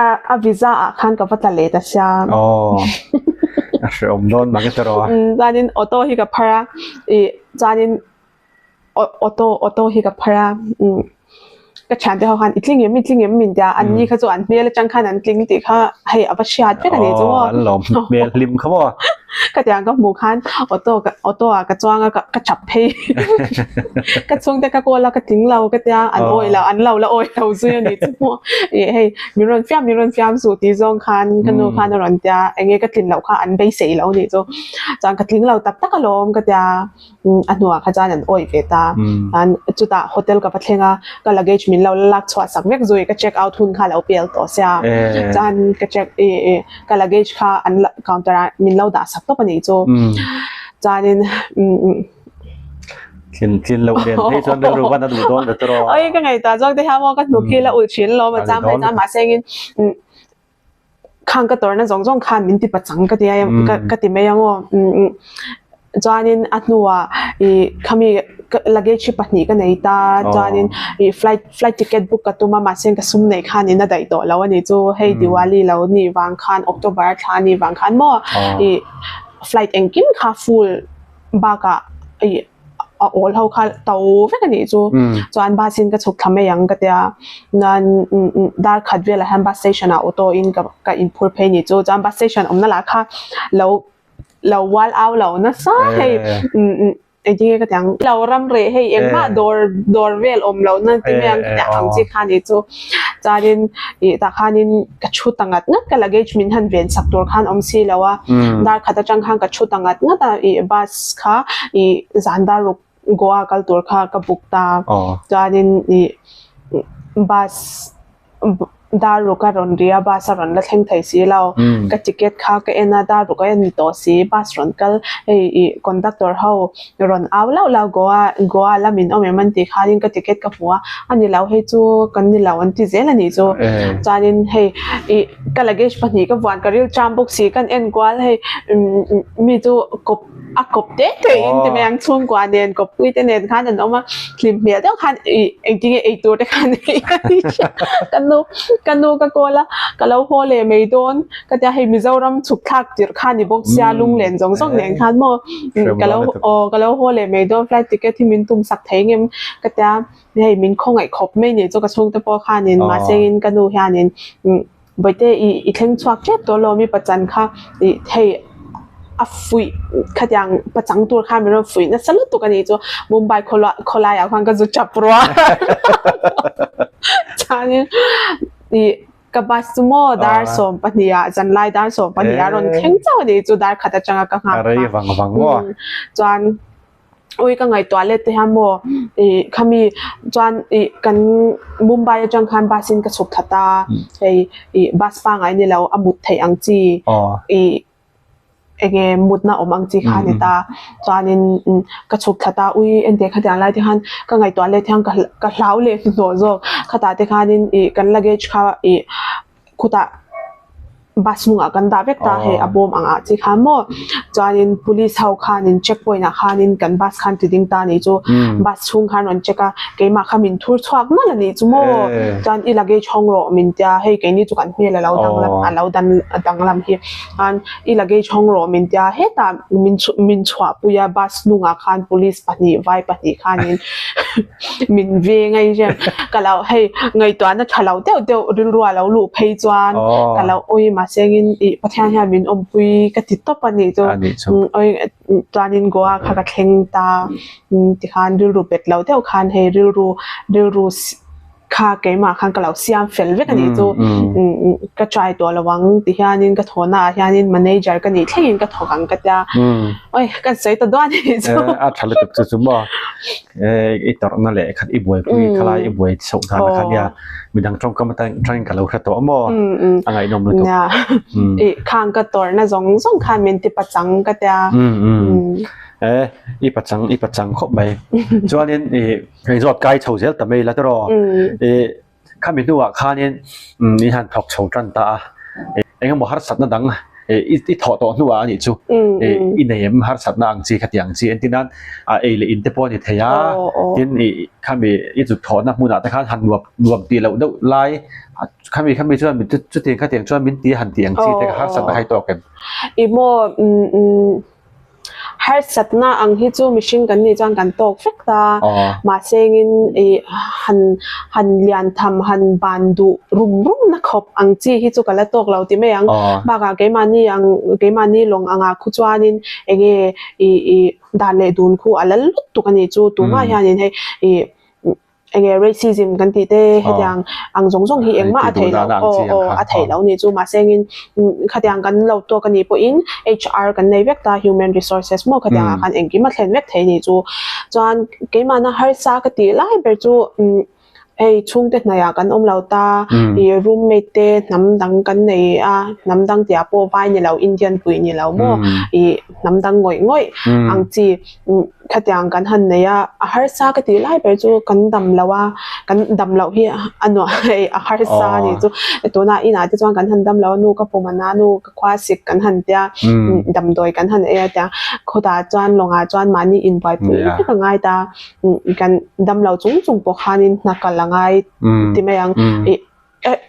a a visa ah khan ka va tla leh ta sia aw a hrehawm dawn mang e tawh a chuanin auto hi ka phar a ih chuanin. Auto auto hi ka phar a umm ka thiante ho khan i tling em i tling em min tia an ni kha chu an hmel atang khan an tling tih kha hei a va hriat vek a ni chu maw an lawm hmel hlim kha maw ka tiang ka hmuh khan auto ka auto ah ka chuang a ka chap phei ka chhungte ka call a ka tling lo ka tia an awih lo an lo la awih lo zui a ni chu maw ih hei min rawn fiam min rawn fiam suh tih zawng khan ka nu khan a rawn tia eng nge ka tlin loh kha an beisei lo a nih chu chuan ka tling lo tak tak alawm ka tia. A hnuah kha chuan an awih ve ta. Chuan chutah hotel ka va thleng a, ka luggage min lo la lak chhuah sak vek zui, ka check out hun kha a lo pel tawh sia. Chuan ka check ih ih ka luggage kha an la counter ah min lo dah sak tawp a nih chu. Chuanin umm. Tlin tlin loh nen phei chuan rilru van a duh dawn ve tawh. Oi ka ngaihtuah zawk te hian maw ka hnuk hi la ulh thin alawm a chang phei chuan mahse engin umm. Khang ka tawrhna zawng zawng khan min ti pachang ka ti a ka ti mai ang aw. Chuanin a hnuah ih khami luggage hi pahnih ka nei ta chuanin ih flight flight ticket book ka tum a mahse ka sum neih khan in a daih tawh lo a nih chu hei Diwali lo nih vang khan October a thla nih vang khan maw ih flight engkim kha full bakah ih a awl ho kha to vek a nih chu chuan bus in ka chhuk thla mai ang ka tia nan dar khat velah hian bus station ah auto in ka ka in phur phei nih chu chuan bus station awmna lah kha lo lo ual au lo nasa hei engtin nge ka ti ang lo ram reh hei engmah dawr dawr vel awm loh na ti mai ang ka ti ang chi kha nih chu chuanin ih tah khanin ka thu ta ngat ngat ka luggage min han ven sak tur khan awm si lo a dar khat atang khan ka thu ta ngat ngat a ih bus kha ih zan dar ruk Goa kal tur kha ka book ta chuanin ih bus. Dar ruk a rawn ri a, bus a rawn la thleng thei si lo. Ka ticket kha ka en a, dar ruk a en tawh si, bus rawn kal hei ih conductor ho rawn au lauh lauh Goa Goa lamin awm em an tih khanin ka ticket ka hmu a, a ni lo hei chu kan ni lo an ti zel a nih chu. Chuanin hei ih ka luggage pahnih ka vuan ka ril ṭam bawk si, kan en kual hei mi chu kawp a kawp te te in ti mai ang chhungkua nen kawppui te nen khan an awm a hlim hmel deuh khan ih engtin nge eitur te khan ei a ni ka nu ka nu ka call a ka lo haw leh mai dawn ka tia hei Mizoram chhuk thlak tirh kha ni bawk sia lunglen zawng zawng nen khan maw ka lo aw ka lo haw leh mai dawn flight ticket hi min tum sak thei ngem ka tia hei min khawngaih khawp mai ni chu ka chhungte pawh khanin mahse in ka nu hianin Bawihte i i thleng chhuak tep tawh alawm i pachan kha i hei a fuih khatiang pachang tur khan min rawn fuih nasa lutuk a nih chu Mumbai khawlai khawlaiah khan ka zu chap rual chuanin i ka bus chu maw dar 12 ah zanlai dar 12 ah rawn thleng chauh a nih chu dar khat atanga ka nghak kha chuan. Ui ka ngaihtuah let te hian maw ih khami chuan ih kan Mumbai atang khan bus in ka chhuk thla ta hei ih bus pangai ni lo a mut theih ang chi ih enge mutna awm ang chi kha a ni ta chuanin ka chhuk thla ta ui engtiang khatiang lai te khan ka ngaihtuah let hian ka hlau leh hnuhnawh zawk khatah te khanin ih kan luggage kha ih khutah bus hnungah kan dah vek ta hei a bawm ang ah chi khan maw chuanin police ho khanin check point ah khanin kan bus khan ti ding ta anih chu bus chhung khan rawn check a keimah kha min thur chhuak nalh anih chu maw chuan i luggage hawng rawh min tia hei keini chu kan hmel alo danglam alo dan danglam hi chuan i luggage hawng rawh min tia hetah min min chhuahpui a bus hnungah khan police pahnih vai pahnih khanin. Min veng a inhriat ka lo hei ngaihtuahna tha lo deuh deuh rilru a lo luh phei chuan ka lo ui mahse engin ih Pathian hian min awmpui ka ti tawp a nih chu ui chuanin Goa kha ka thleng ta tikhan rilru bet lo deuh khan hei rilru rilru kha keimah khan ka lo siam fel vek a nih chu ka try tawh lo ang ti hianin ka thawhna ah hianin manager ka nih thlengin ka thawk ang ka tia oi ka sawi ta duan a nih chu. A tha lutuk chu chu maw i tawrhna leh khat i buaipui khalai i buai chhoh dan kha nia midang tawngkam atangin ka lo hre tawh maw a ngaihnawm lutuk. I khang ka tawrhna zawng zawng khan min ti pachang ka tia. I pachang i pachang khawp mai chuanin i Hei zawt kai chho zel ta mai la tiraw. I khami hnuah khanin in han thawk chho tan ta a. Engemaw harsatna dang i i thawh tawh hnuah a nih chu. I nei em harsatna ang chi khati ang chi entir nan a ei leh in te pawh a ni thei a. Tin i khami i zuk thawhna hmunah te khan han nuam nuam tih loh deuh lai khami khami chuan chutiang khatiang chuan min ti a han tih ang chi te kha harsatna kha i tawk em? I maw Harsatna ang hi chu mihring kan nih chuan kan tawk vek ta. Mahse engin ih han han lian tham han ban duh rum rum na khawp ang chi hi chu ka la tawk lo ti mai ang. Bakah keimahni ang keimahni lawng angah khu chuanin enge ih ih dan leh dun khu a la lutuk a nih chu tumah hianin hei ih Enge racism kan tih te hetiang ang zawng zawng hi engmah a theih loh aw aw a theih loh nih chu mahse engin khatiang kan lo tawk a nih pawhin HR kan nei vek ta human resources maw khatiang ah khan engkim a thlen vek thei nih chu chuan keimahna harsa ka tih lai ber chu hei chhungte hnaiah kan awm lo ta ih roommate te hnam dang kan nei a hnam dang tih ah pawh vai ni lo Indian pui ni lo maw ih hnam dang ngawih ngawih ang chi. Khatiang kan han nei a, a harsa ka tih lai ber chu kan dam loh a, kan dam loh hi a nuam hei a harsa a nih chu. Tunah inah te chuan kan han dam loh a, nu ka pum a na, nu ka khua sik kan han tia, damdawi kan han ei a tia, khawtah chuan lawngah chuan mahni inbuaipui vek a ngai ta, kan dam lo chung chung pawh khanin hna kal a ngai ti mai ang.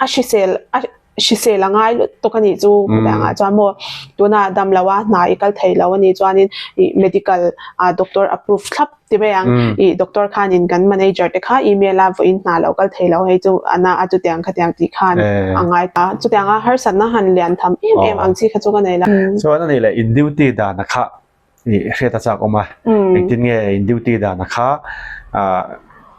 A hrisel a hrisel a ngai lut tawk a nih chu khawlai ah chuan maw tunah dam lo a hna i kal thei lo a nih chuanin ih medical ah doctor approve thlap ti mai ang ih doctor khanin kan manager te kha email a vawiin hna lo kal thei lo hei chu a na a chutiang khatiang tih khan a ngai ta chutiang a harsatna han lian tham em em ang chi kha chu ka nei lo. Chuan a nih leh in duty dan a kha ih hriat a chak awm a engtin nge in duty dan a kha ah.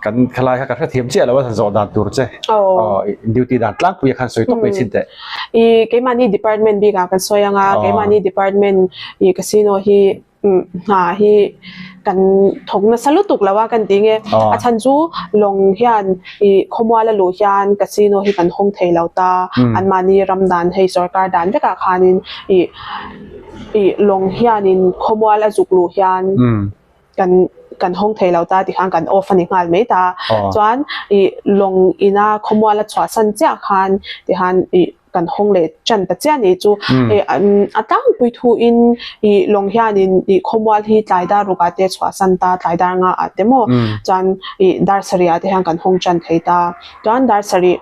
Kan khalai kha ka hrethiam chiah lo a zawh dan tur che. Aw duty dan tlangpui a khan sawi tawp mai thin teh. I keimahni department bik ah kan sawi anga keimahni department i casino hi hna hi kan thawk nasa lutuk lo a kan ti nge a chhan chu lawng hian i khawmual a luh hian casino hi kan hawng thei lo ta anmahni ram dan hei sorkar dan vekah khanin i i lawng hianin khawmual a zuk luh hian. kan kan hawng thei lo ta tikhan kan off a ni nghal mai ta. Chuan ih lawng ina khawmual a chhuahsan chiah khan tikhan ih kan hawng leh tan ta chiah ni chu ih a tlangpui thuin ih lawng hianin ih khawmual hi tlai dar ruk ah te chhuahsan ta tlai dar nga ah te maw chuan ih dar sarih ah te hian kan hawng tan thei ta. Chuan dar sarih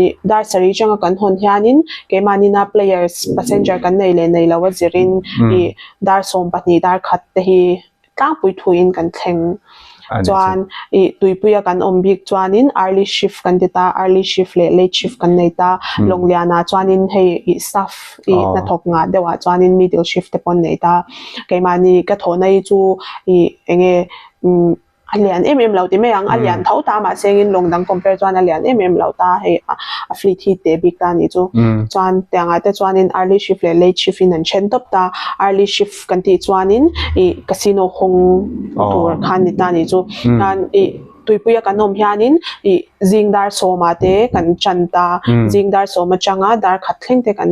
ih dar sarih atanga kan hawn hianin keimahni-na players passenger kan nei leh nei lo a zirin ih dar 12 dar khat te hi tlangpui thuin kan thleng. Chuan ih tuipuia kan awm bik chuanin early shift kan ti ta, early shift leh late shift kan nei ta. Lawnglianah chuanin hei ih staff ih hnathawk ngah deuhah chuanin middle shift te pawh an nei ta. Keimahni ka thawhna hi chu ih eng nge umm A lian em em lo ti mai ang, a lian tho ta mahse engin lawng dang compare chuan a lian em em lo ta hei a fleet hi teh bik ta anih chu. Chuan tiangah te chuanin early shift leh late shift in an then tawp ta, early shift kan tih chuanin ih casino hawng tur khan ni ta anih chu. Chuan ih tuipuia kan awm hianin ih zing dar sawmah te kan chan ta, zing dar sawm atanga dar khat thleng te kan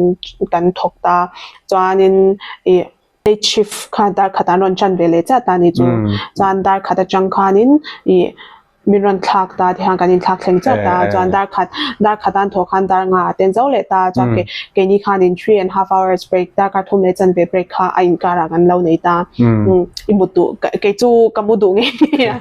kan thawk ta, chuanin ih. Late shift kha dar khat an rawn chan ve leh chiah ta ni chu. Chuan dar khat atang khanin ih min rawn thlak ta ti khan kan inthlak thleng chiah ta. Chuan dar khat dar khat an thawh khan dar nga a ten zo leh ta. Chuan kei keini khanin three and half hours break darkar thum leh chanve break kha a inkarah kan lo nei ta. I mut duh kei chu ka mu duh ngei ngei a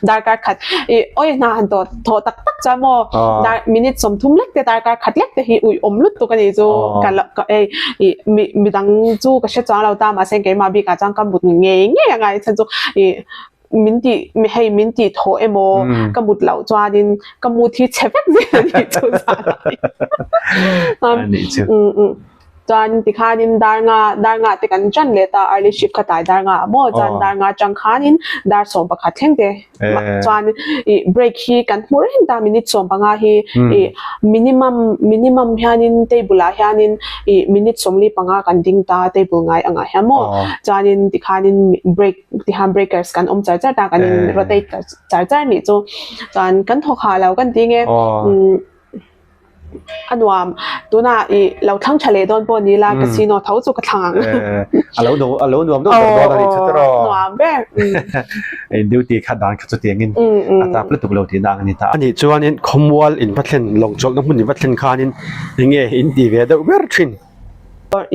darkar khat ih awi hna han tawh thawh tak tak chuan maw dar minute 30 lek te darkar khat lek te hi ui awm lutuk a ni chu ka lo ka ei ih mi midang chu ka hre chuang lo ta mahse keimah bikah chuan ka mut ngei ngei a ngai chhan chu ih min tih mi hei min tih thawh emaw ka mut loh chuanin ka mut hi chhe vek zel a ni chu zan ah hian um um. Chuan tikhanin dar nga dar nga te kan tan leh ta early shift kha tlai dar nga ah maw chuan dar nga atang khanin dar 11 thleng te chuan ih break hi kan hmu reng ta minute 15 hi ih minimum minimum hianin table ah hianin ih minute 45 kan ding ta table ngai angah hian maw chuanin tikhanin break tikhan breakers kan awm char char ta kan in rotate char char nih chu chuan kan thawk hah lo kan ti nge umm. A nuam. Tunah i lo thlang tha leh dawn pawh ni la, casino tho chu ka thlang ang. A lo nu a lo nuam deuh ber dawn a nih chu tiraw. Nuam ber. In duty kha dan kha chutiangin a tap lutuk lo tihna ang a ni ta. Anih chuanin khawmual in va thlen lawng chawlhna hmun in va thlen khanin enge in ti ve deuh ber thin.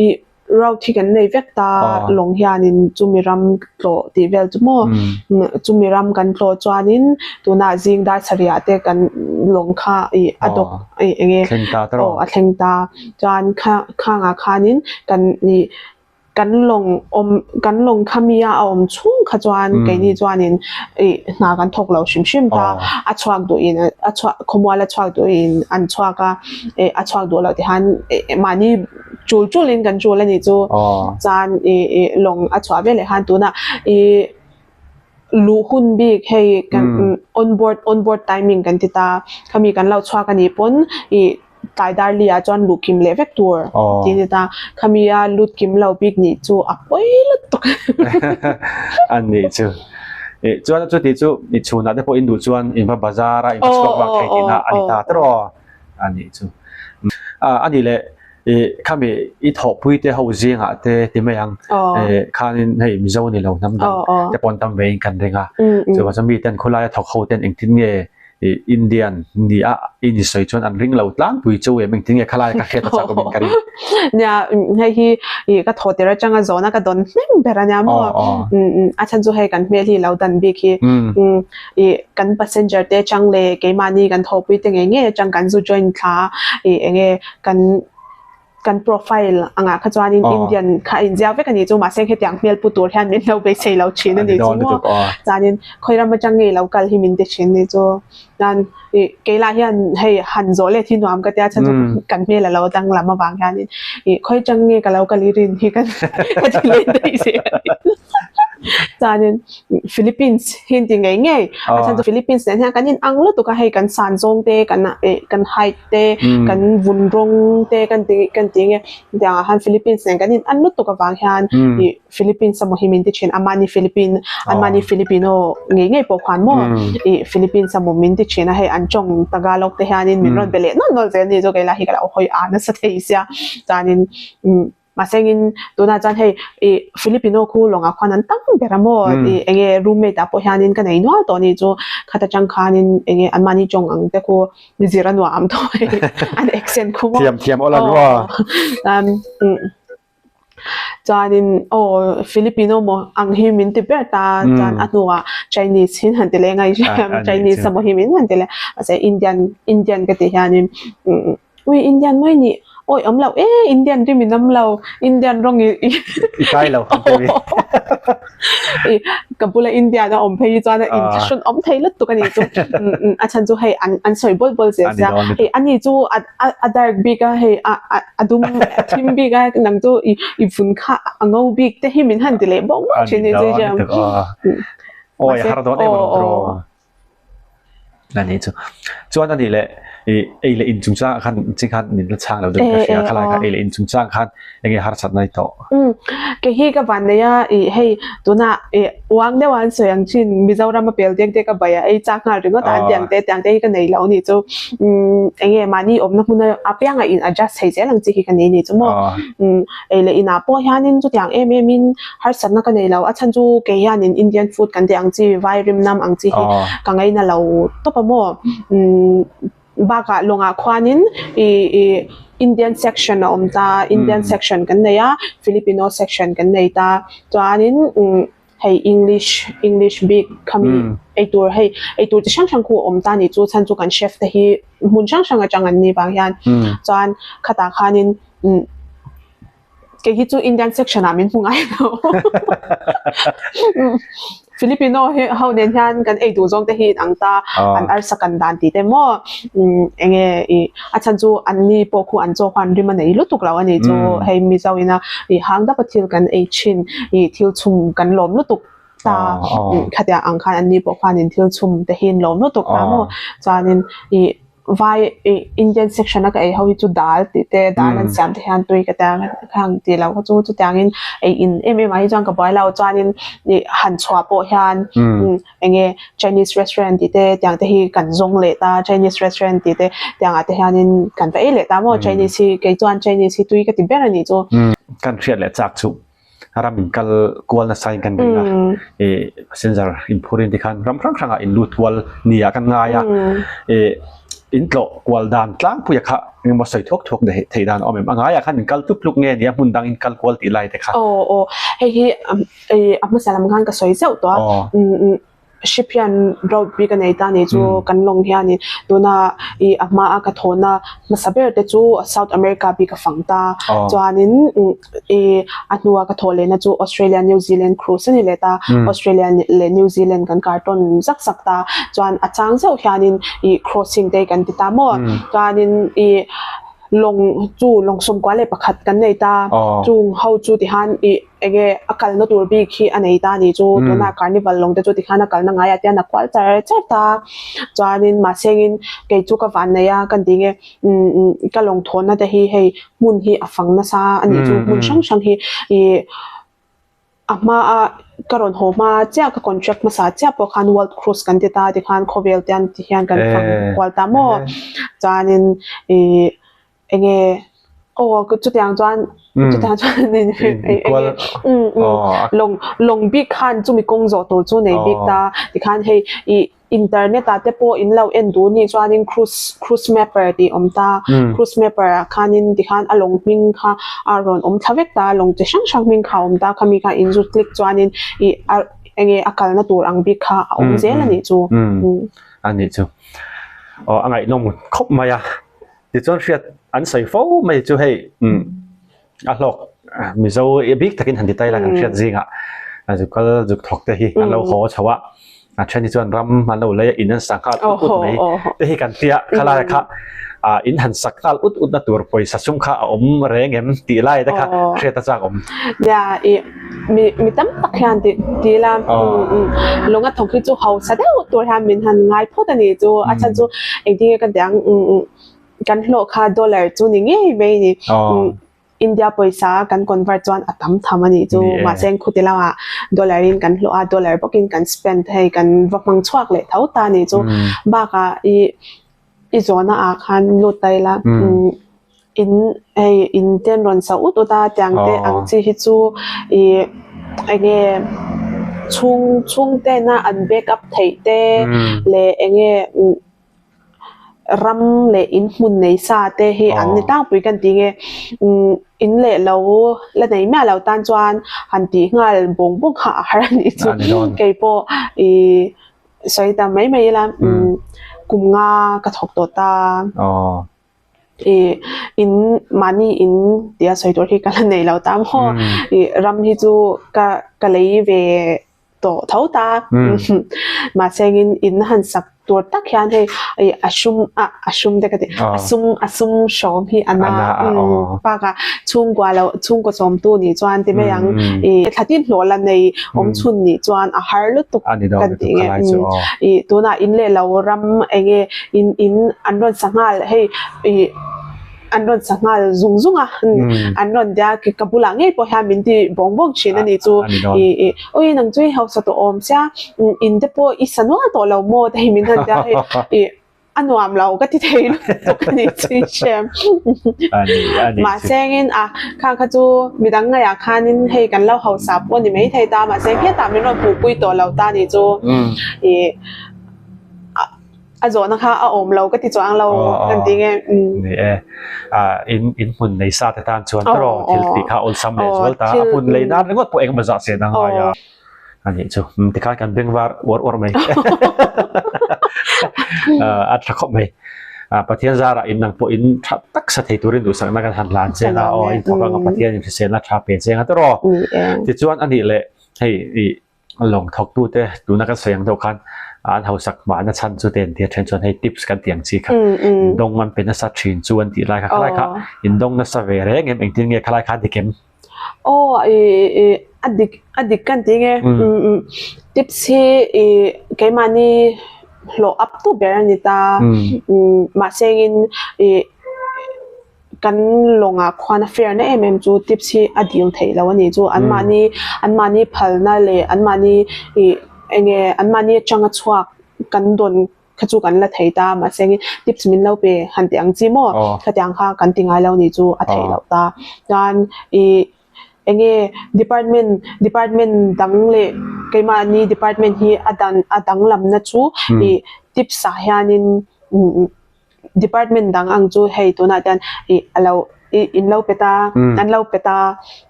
I route hi kan nei vek ta lawng hianin chumi ram tlawh tih vel chu maw chumi ram kan tlawh chuanin tunah zing dar sarih ah te kan lawng kha ih a dawk ih eng nge aw a thleng ta chuan kha khangah khanin kan ih kan lawng awm kan lawng kha mi a a awm chhung kha chuan keini chuanin ih hna kan thawk lo hrim hrim ta a chhuak duhin a chhuak khawmual a chhuak duhin an chhuak a ih a chhuak duh loh ti khan ih mahni. Chul chul in kan chul a nih chu. Chuan ih ih lawng a chhuah veleh khan tunah ih luh hun bik hei kan on board on board timing kan ti ta. Khami kan lo chhuak a nih pawn ih tlai dar li ah chuan luh kim leh vek tur tih a ni ta. Khami a lut kim lo bik nih chu a pawi lutuk. A nih chu. Ih chuan chuti chu ih chhunah te pawh in duh chuan in va bazar a in va chhuak vak thei tihna a ni ta tawh a nih chu. A nih leh ih khami i thawhpui te ho zingah te ti mai ang ih khanin hei Mizo ni lo hnam dang te pawn tam vein kan ring a chuvang chuan miten khawlaia thawk ho ten engtin nge ih Indian ni a i ni sawi chuan an ring lo tlangpui chu em engtin nge khalai ka hriat a chak awmin ka ring. Nia hei hi ih ka thawh tir atanga zawhna ka dawn hnem ber a nia maw a chhan chu hei kan hmel hi lo dan bik hi Ih kan passenger te atang leh keimahni kan thawhpui te ngei ngei atang kan zu join thla a, ih eng nge kan kan profile angah kha chuanin Indian kha a inziak vek a nih chu mahse hetiang hmel pu tur hian min lo beisei lo thin a nih chu maw chuanin khawi ram atang ngei lo kal hi min ti thin a nih chu chuan ih keilah hian hei han zawh let hi nuam ka tia chhan chu kan hmel a lo danglam avang hianin ih khawi atang nge ka lo kal i rin hi ka ti leh daih zel a ni. Chuanin Philippines hi an ti ngei ngei. A chhan chu Philippines nen hian kan inang lutuk a, hei kan san zawng te, kan eh kan height te, kan vun rawng te kan ti kan ti nge tiang ah khan Philippines nen kan inan lutuk avang hian ih Philippines emaw hi min ti thin a, mahni Philippine anmahni Filipino ngei ngei pawh khan maw ih Philippines emaw min ti thin a, hei an tawng Tagalog te hianin min rawn be leh nawlh nawlh zel a ni chu keilai hi ka lo hawi a nasa thei sia chuanin umm mahse engin tunah chuan hei ih Filipino khu lawngah khuan an tam ber a maw ih enge roommate ah pawh hianin ka nei nual tawh a ni chu khata tang khanin enge anmahni tawng ang te khu zir a nuam tawh hei an accent khu maw Thiam thiam awl an maw umm. Chuanin aw Filipino maw ang hi min ti ber ta chuan a hnuah Chinese hi han ti leh ngai hriam Chinese emaw hi min han ti leh mahse Indian Indian ka tih hianin ui Indian mai nih awi awm loh e Indian ri min awm lo Indian rawng i i kai lo han ti i ka bula Indian a awm phei hi chuan a inthlahrun awm thei lutuk a nih chu a chhan chu hei an an sawi bawl bawl zel sia hei ani chu a a dark bik a hei a a a dum a thim bik a nang chu i i vun kha a ngo bik te hi min han ti leh bawk bawk thin ni chu hriam awi a har dawn em alawm tawh ani chu chuan ani leh i ei leh in chungchang ah khan chi khan min la chhang lo deuh ka hria khalai kha ei leh in chungchang khan enge harsat na i tawh um kei hi ka van nei a i hei tuna i uang deuh a an sawi ang chin Mizoram a pel dek dek a bai a ei chak nghal ringawt a an tiang te tiang te hi ka nei lo anih chu umm enge mahni awmna hmun a apiang a in adjust thei zel ang chi hi ka nei anih chu maw umm ei leh inah pawh hianin chutiang em em in harsatna ka nei lo a chhan chu kei hianin Indian food kan tih ang chi vai rim nam ang chi hi ka ngaina lo tawp a maw umm. Bakah lawngah khuanin ih ih Indian section a awm ta, Indian section kan nei a, Filipino section kan nei ta. Chuanin umm hei English English bik khami eitur hei eitur chi hrang hrang khu a awm ta a nih chu chhan chu kan chef te hi hmun hrang hrang atang an nih vang hian chuan khatah khanin umm Kei hi chu Indian section ah min hmu ngai lo. Filipino hi ho nen hian kan ei duh zawng te hi in ang ta, an arsa kan dan tih te maw enge i a chhan chu an ni pawh khu an chaw khuan rim a nei lutuk lo a ni chu hei Mizo ina i hang dap a thil kan ei thin i thil chhum kan lawm lutuk ta khatia ang khan an ni pawh khuan in thil chhum te hi in lawm lutuk ta maw chuanin i Vai ih Indian section a ka ei ho hi chu dal tih te dal an siam te hian tui ka tia khang tih loh kha chu chutiangin ei in em em ah hi chuan ka buai lo chuanin ih han chhuah pawh hian eng nge Chinese restaurant tih te tiang te hi kan zawng leh ta Chinese restaurant tih te tiang ah te hianin kan va ei leh ta maw Chinese hi kei chuan Chinese hi tui ka ti ber a nih chu. Kan hriat leh chak chu ram in kal kual nasa in kan ring a ih passenger in phur in tikhan ram hrang hrangah in lut kual nia kan ngai a ih in tlawh kual dan tlangpui a kha engemaw sawi thuak thuak theih dan a awm em a ngaiah khan in kal tluk tluk nge nia hmun dang in kal kual tih lai te kha. Aw aw hei hi ih a hmasa lam khan ka sawi zeuh tawh a umm Ship hian route bik a nei ta ni chu kan lawng hianin tuna ih a hmaa ka thawhna hmasa ber te chu South America bik a fang ta chuanin ih a hnua ka thawh lehna chu Australia New Zealand cruise a ni leh ta Australia leh New Zealand kan kar tawn zak zak ta chuan a chang zeuh hianin ih crossing te kan ti ta maw chuanin ih lawng chu lawng 11 kan nei ta chung ho chu tihan ih enge a kalna tur bik hi a nei ta a nih chu tuna carnival lawng te chu tikhan a kalna ngaiah te hian a kual char char ta chuanin mahsengin kei chu ka van nei a ka ni nge umm ka lawng thawhna te hi hei hmun hi a fang nasa a nih chu hmun hrang hrang hi ih a hmaa ka rawn haw hma chiah ka contract hmasa chiah pawh khan world cruise kan ti ta tikhan khawvel te an ti hian kan fang kual ta maw chuanin ih enge aw chutiang chuan chutiang chuan enge lawng lawng bik khan chumi kawng zawh tur chu nei bik ta tikhan hei ih internet ah te pawh in lo en duh nih chuanin cruise cruise mapper tih a awm ta cruise mapper ah khanin tikhan a lawng hming kha a rawn awm thla vek ta lawng chi hrang hrang hming kha a awm ta khami kha in zu click chuanin ih a enge a kalna tur ang bik kha a awm zel a nih chu. A nih chu aw a ngaihnawm khawp mai a. Tichuan hriat an sawi fo mai chu hei umm a hlawk Mizo bik takin han ti ta ila kan hriat zingah zuk kal zuk thawk te hi an lo haw chho a, a then hi chuan ram an lo lei a in an sa nghal ut ut mai te hi kan tia khalai kha. Ah in han sak nghal ut ut na tur pawisa sum kha a awm reng em tih lai te kha hriat a chak awm. Nia i mi mi tam tak hian ti ti ila lung a thawk hi chu hausa deuh tur hian min han ngai phawt a nih chu a chhan chu engtin nge ka ti ang kan hlawh kha dollar chu ni ngei mai a ni. India pawisa kan convert chuan a tam tham a nih chu. Mahse khuti lamah dollar in kan hlawh a, dollar bawkin kan spend hei kan va hmang chhuak leh tho ta a nih chu. Bakah ih i zawhna ah khan lut ta ila in hei in te an rawn sa ut ut a tiang te ang chi hi chu ih eng nge chhung chhung tena an back up theih te leh eng nge. Ram leh in hmun nei sa te hi an ni tlangpui kan ti nge umm in leh lo la nei miah lo tan chuan han tih nghal bawng bawng kha a har a nih chu keipawh ih sawi ta mai mai ila umm kum nga ka thawk tawh ta. Ih in mahni in tia sawi tur hi ka la nei lo ta maw ih ram hi chu ka ka lei ve tawh tho ta. Mahse engin in han sak tur tak hian hei ih a sum a a sum te ka ti a sum a sum hrawm hi a na bakah chhungkua loh chhungkaw sawmtu nih chuan ti mai ang ih thla tin hlawh la nei awm chhun nih chuan a har lutuk kan tih nge ih tunah in leh lo ram eng nge in in an rawn sa nghal hei ih. An rawn sa nghal zung zung a, an rawn tia ka bulah ngei pawh hian min ti bawng bawng thin a ni chu. Ih ih ui nang chu i hausa tawh awm sia, in te pawh i sa nual tawh lo maw te hi min han tia hei ih a nuam lo ka ti thei lutuk a ni chu i hrem. Mahse engin a khang kha chu midang ngaiah khanin hei kan lo hausa pawh a ni maithei ta mahse hetah min rawn hmuhpui tawh lo ta ni chu ih a. A zawhna kha a awm lo ka ti chuang lo kan ti nge. Ni e. In in hmun nei sa te tan chuan tawrh thil tih kha awlsam leh zual ta. A hmun lei nan ringawt pawh engemaw zah sen a ngai a. A nih chu. Tikhan kan beng var uar uar mai. A tha khawp mai. Pathian zarah in nang pawh in tha tak sa thei turin duhsakna kan han hlan cheng a. Aw in thawk anga Pathian in hriselna tha pe cheng a tawrh. Tichuan a nih leh hei ih Lawng thawktute tuna kan sawi ang deuh khan an hausak hmahna chhan chu te an tia then chuan hei tips kan tih ang chi kha indawng an pe nasa thin chu an tih lai kha khalai kha indawng nasa ve reng em engtin nge khalai kha a dik em? Aw ih a dik a dik kan ti nge tips hi ih keimahni hlawh up tu ber a ni ta mahse engin ih Kan lawngah khuan a fair na em em chu tips hi a dil theih loh a nih chu. Anmahni anmahni phalna leh anmahni ih eng nge anmahni atanga chhuak kan dawn kha chu kan la thei ta mahse engin tips min lo pe han tih ang chi maw khatiang kha kan ti ngai lo nih chu a theih loh ta. Chuan ih eng nge department department dang leh keimahni department hi a dan a danglamna chu ih tips ah hianin Department dang ang chu hei tunah hian ih a lo ih in lo pe ta an lo pe ta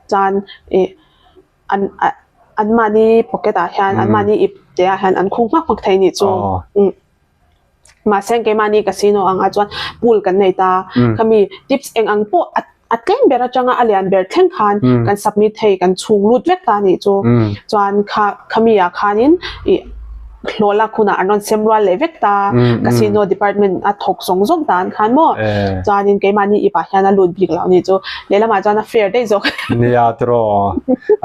chuan ih an ah anmahni pocket ah hian anmahni ip te ah hian an khung hmak hmak thei anih chu umm mahse keimahni casino ang ah chuan pool kan nei ta khami tips eng ang pawh a A tlem ber atanga a lian ber thleng khan kan submit thei kan chhung lut vek ta anih chu. Chuan kha khami ah khanin ih hlawh lak hunah an rawn sem rual leh vek ta casino department a thawk zawng zawng ta an khan maw. Chuanin keimahni ip ah hian a lut bik loh anih chu. Lehlamah chuan a fair daih zawk. Nia tiraw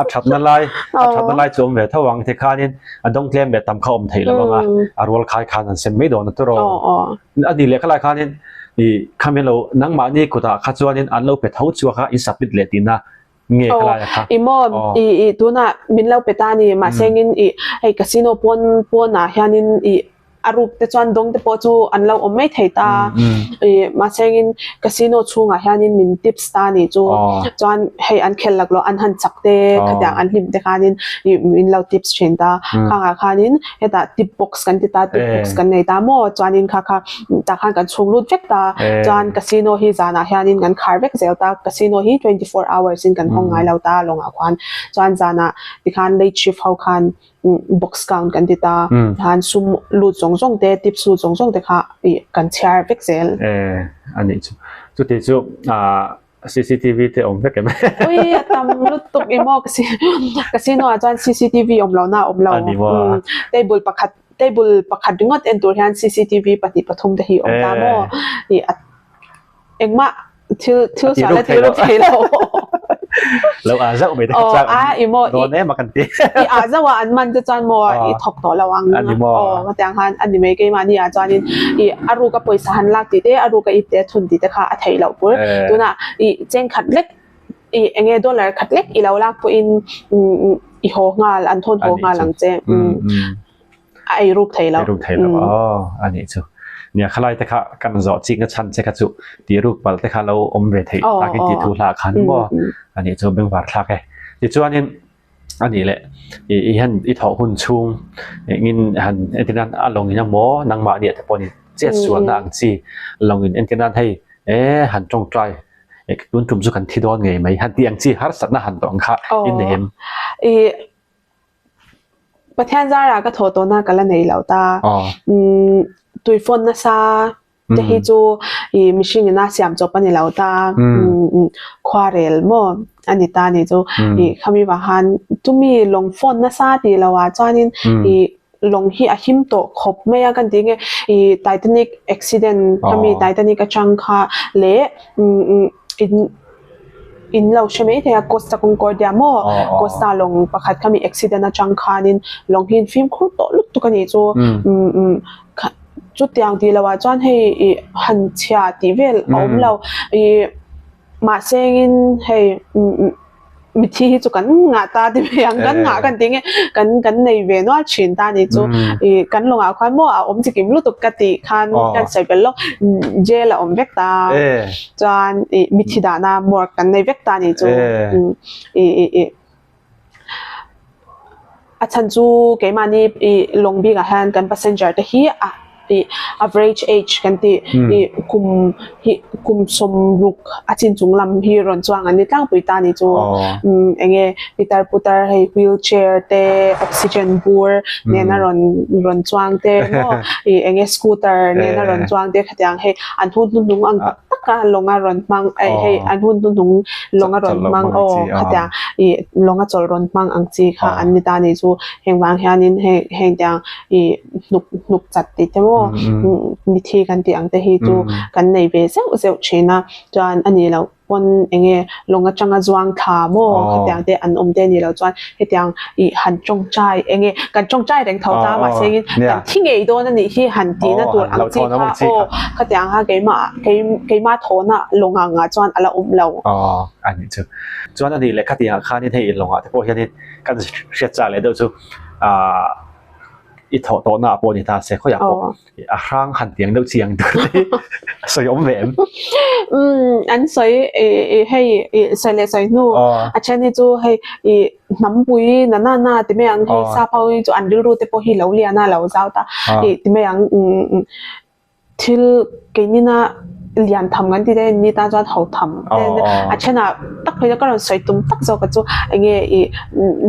a thatna lai a thatna lai chu awm ve tho ang tikhanin a dawng tlem leh tam kha awm theih lo ang a a rual khai khan an sem mai dawn a tiraw. A ni leh khalai khanin ih khami lo nangmahni kutah kha chuanin an lo pe tho chhuak a in submit leh tihna nge khalai a kha. I maw ih ih tunah min lo pe ta a ni mahse engin ih hei casino pawn pawnah hianin ih a ruk te chuan dawng te pawh chu an lo awm mai thei ta ih mahse engin casino chhungah hianin min tips ta a nih chu chuan hei an khelh laklawh an han chak te khatiang an hlim te khanin ih min lo tips thin ta khangah khanin Hetah tip box kan ti ta, tip box kan nei ta maw? Chuanin kha kha tah khan kan chhung lut vek ta. Chuan casino hi zanah hianin kan khar vek zel ta. Casino hi 24 hours in kan hawng ngai lo ta lawngah khuan. Chuan zanah tikhan late shift ho khan box count kan ti ta. Tikhan sum lut zawng zawng te, tips lut zawng zawng te kha ih kan chhiar vek zel. A nih chu. Chuti chu ah CCTV te awm vek em? Ui a tam lutuk i maw casino ah chuan CCTV awm lo na awm lo. A ni maw? Table pakhat table pakhat ringawt en tur hian CCTV pahnih pathum te hi awm ta maw? I a. Engmah thil thil sual a ti ruk thei lo. Lo a zauh mai te kha chak a i maw dawn em a kan ti. I a zauh a an man te chuan maw i thawk tawh lo ang. Ani maw. Aw hetiang khan ani mai keimahni ah chuanin i a ruk a pawisa han lak tih te a ruk a ip te a thun tih te kha a theih loh pur. Tunah i cheng khat lek i eng nge dollar khat lek i lo lak pawhin i haw nghal an thawn haw nghal ang che. A ei ruk thei lo. Ei ruk thei lo. Aw, a nih chu. Nia, khalai te kha kan zawh chikna chhan che kha chu tih ruk palh te kha lo awm ve theih takin tih thu hlah khan maw? A nih chu bengvar thlak e. Tichuanin a nih leh i i han i thawh hun chhung engin han entir nan a lawngin a maw nangmah nia te pawh ni chet sualna ang chi lawngin entir nan hei e han tawngtai tun tum chu kan thi dawn ngei mai han tih ang chi harsatna han tawh ang kha i nei em? I Pathian zarah ka thawh tawhna ka la nei lo ta. Umm tui fawn nasa te hi chu ih mihring ina siam chawp a ni lo ta. Umm khuarel maw a ni ta ni chu. Ih khami vang khan chumi lawng fawn nasa tih loh ah chuanin ih lawng hi a him tawh khawp mai a kan tih nge ih Titanic accident khami Titanic atang kha leh umm in. In lo hre mai thei a, Costa Concordia maw? Costa lawng pakhat kha mi accident atang khanin lawng hi in fimkhur tawh lutuk a nih chu. Umm chutiang tih loh ah chuan hei ih han chhia tih vel a awm lo. Ih mahse in hei umm mithi hi chu kan ngah ta ti mai ang, kan ngah kan tih nge kan kan nei ve nual thin ta a nih chu. Ih kan lawngah khuan maw a awm chikim lutuk ka tih khan kan sawi belh lawk jail a awm vek ta. Chuan ih mithi dahna morgue kan nei vek ta a nih chu. Ih ih ih a chhan chu keimahni ih lawng bikah hian kan passenger te hi a ih average age kan tih ih kum hi kum sawmruk a chin chung lam hi rawn chuang an ni tlangpui ta a nih chu. Umm eng nge pitar putar hei wheel chair te oxygen bur nena rawn rawn chuang te maw ih eng nge scooter nena rawn chuang te khatiang hei an hun hnuhnung ang tak tak a lawng a rawn hmang eh hei an hun hnuhnung lawng a rawn hmang aw khatiang ih lawng a chawlh rawn hmang ang chi kha an ni ta a nih chu heng vang hianin heng heng tiang ih hnuk hnuk chat tih te maw mithi kan tih ang te hi chu kan nei ve zeuh zeuh thin a chuan a nih loh. pawn eng nge lawng atanga zuang thla maw khatiang te an awm te a ni lo chuan hetiang ih han tawngtai eng nge kan tawngtai reng tho ta mahse in kan thi ngei dawn a nih hi han tihna tur ang chi kha aw khatiang kha keimah keimah thawhna lawng ang ah chuan a la awm lo. Aw a nih chu chuan a nih leh khatiang ah khanin hei lawngah te pawh hianin kan hriat chak leh deuh chu ah i thawh tawhna ah pawh ni ta se khawiah pawh A hrang han tiang deuh chiang tur te a sawi awm ve em? Umm an sawi i hei i sawi leh sawi hnu a then hi chu hei i hnampui na na na ti mai ang hei sap ho hi chu an rilru te pawh hi lo lian a lo zau ta i ti mai ang umm thil keinina lian tham kan ti te ni tan chuan ho tham te a thenah tak phei chu ka rawn sawi tum tak zawk a chu eng nge ih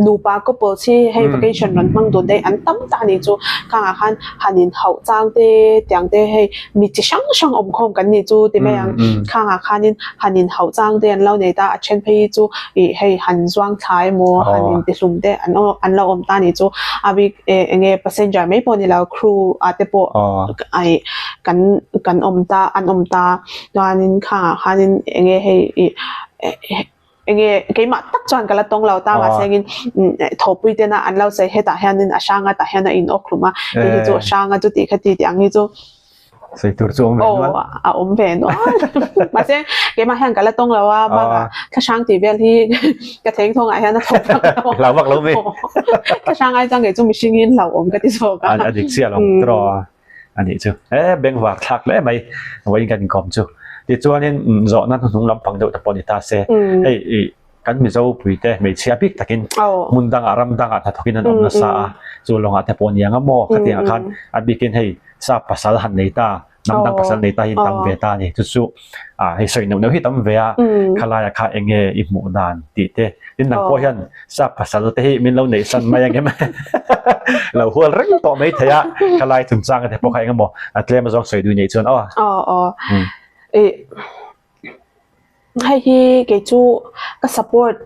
nupa couple hi hei vacation rawn hmang dun te an tam tak a nih chu khangah khan han in hauh chang te tiang te hei mi chi hrang hrang awm khawm kan nih chu ti mai ang khangah khanin han in hauh chang te an lo nei ta a then phei hi chu ih hei han zuang thla emaw han in ti hlum te an an lo awm ta a nih chu a bik eh eng nge passenger mai pawh ni lo crew ah te pawh aih kan kan awm ta an awm ta chuanin khangah khanin eng nge hei ih eng nge keimah tak chuan ka la tawng lo ta mahse engin thawhpui tena an lo sawi hetah hianin a hrang a tah hian a in awk hlum a hei hi chu a hrang a chuti khati tih ang hi chu Sawi tur chu a awm ve nual. Aw a awm ve nual. Mahse keimah hian ka la tawng lo a bakah thlahrang tih vel hi ka theng thawngah hian a thawk vak lo. Hlau vak lo mi. Thlahrang ai chuan kei chu mihring in hlauhawm ka ti zawk a. A dik chiah lo tiraw a nih chu. E bengvar thlak hle mai vawiin kan inkawm chu. Tichuanin zawhna hnuhnung lampang deuh te pawh ni ta se hei ih kan Mizo puite hmeichhia bik takin hmun dangah ram dangah hnathawkin an awm nasa a, chu lawngah te pawh aniang a maw khatiangah khan a bikin hei sap pasal han nei ta, hnam dang pasal nei ta hi an tam ve ta a ni. Chu chu ah hei sawi neuh neuh hi tam ve a, khalaiah kha eng nge i hmuh dan tih te, tin nang pawh hian sap pasal te hi min lo neih san mai ang em lo hual reng tawh mai thei a, khalai chungchang te pawh kha eng emaw a tlem azawng sawi duh nei chuan aw. Aw aw ih. Hei hi kei chu ka support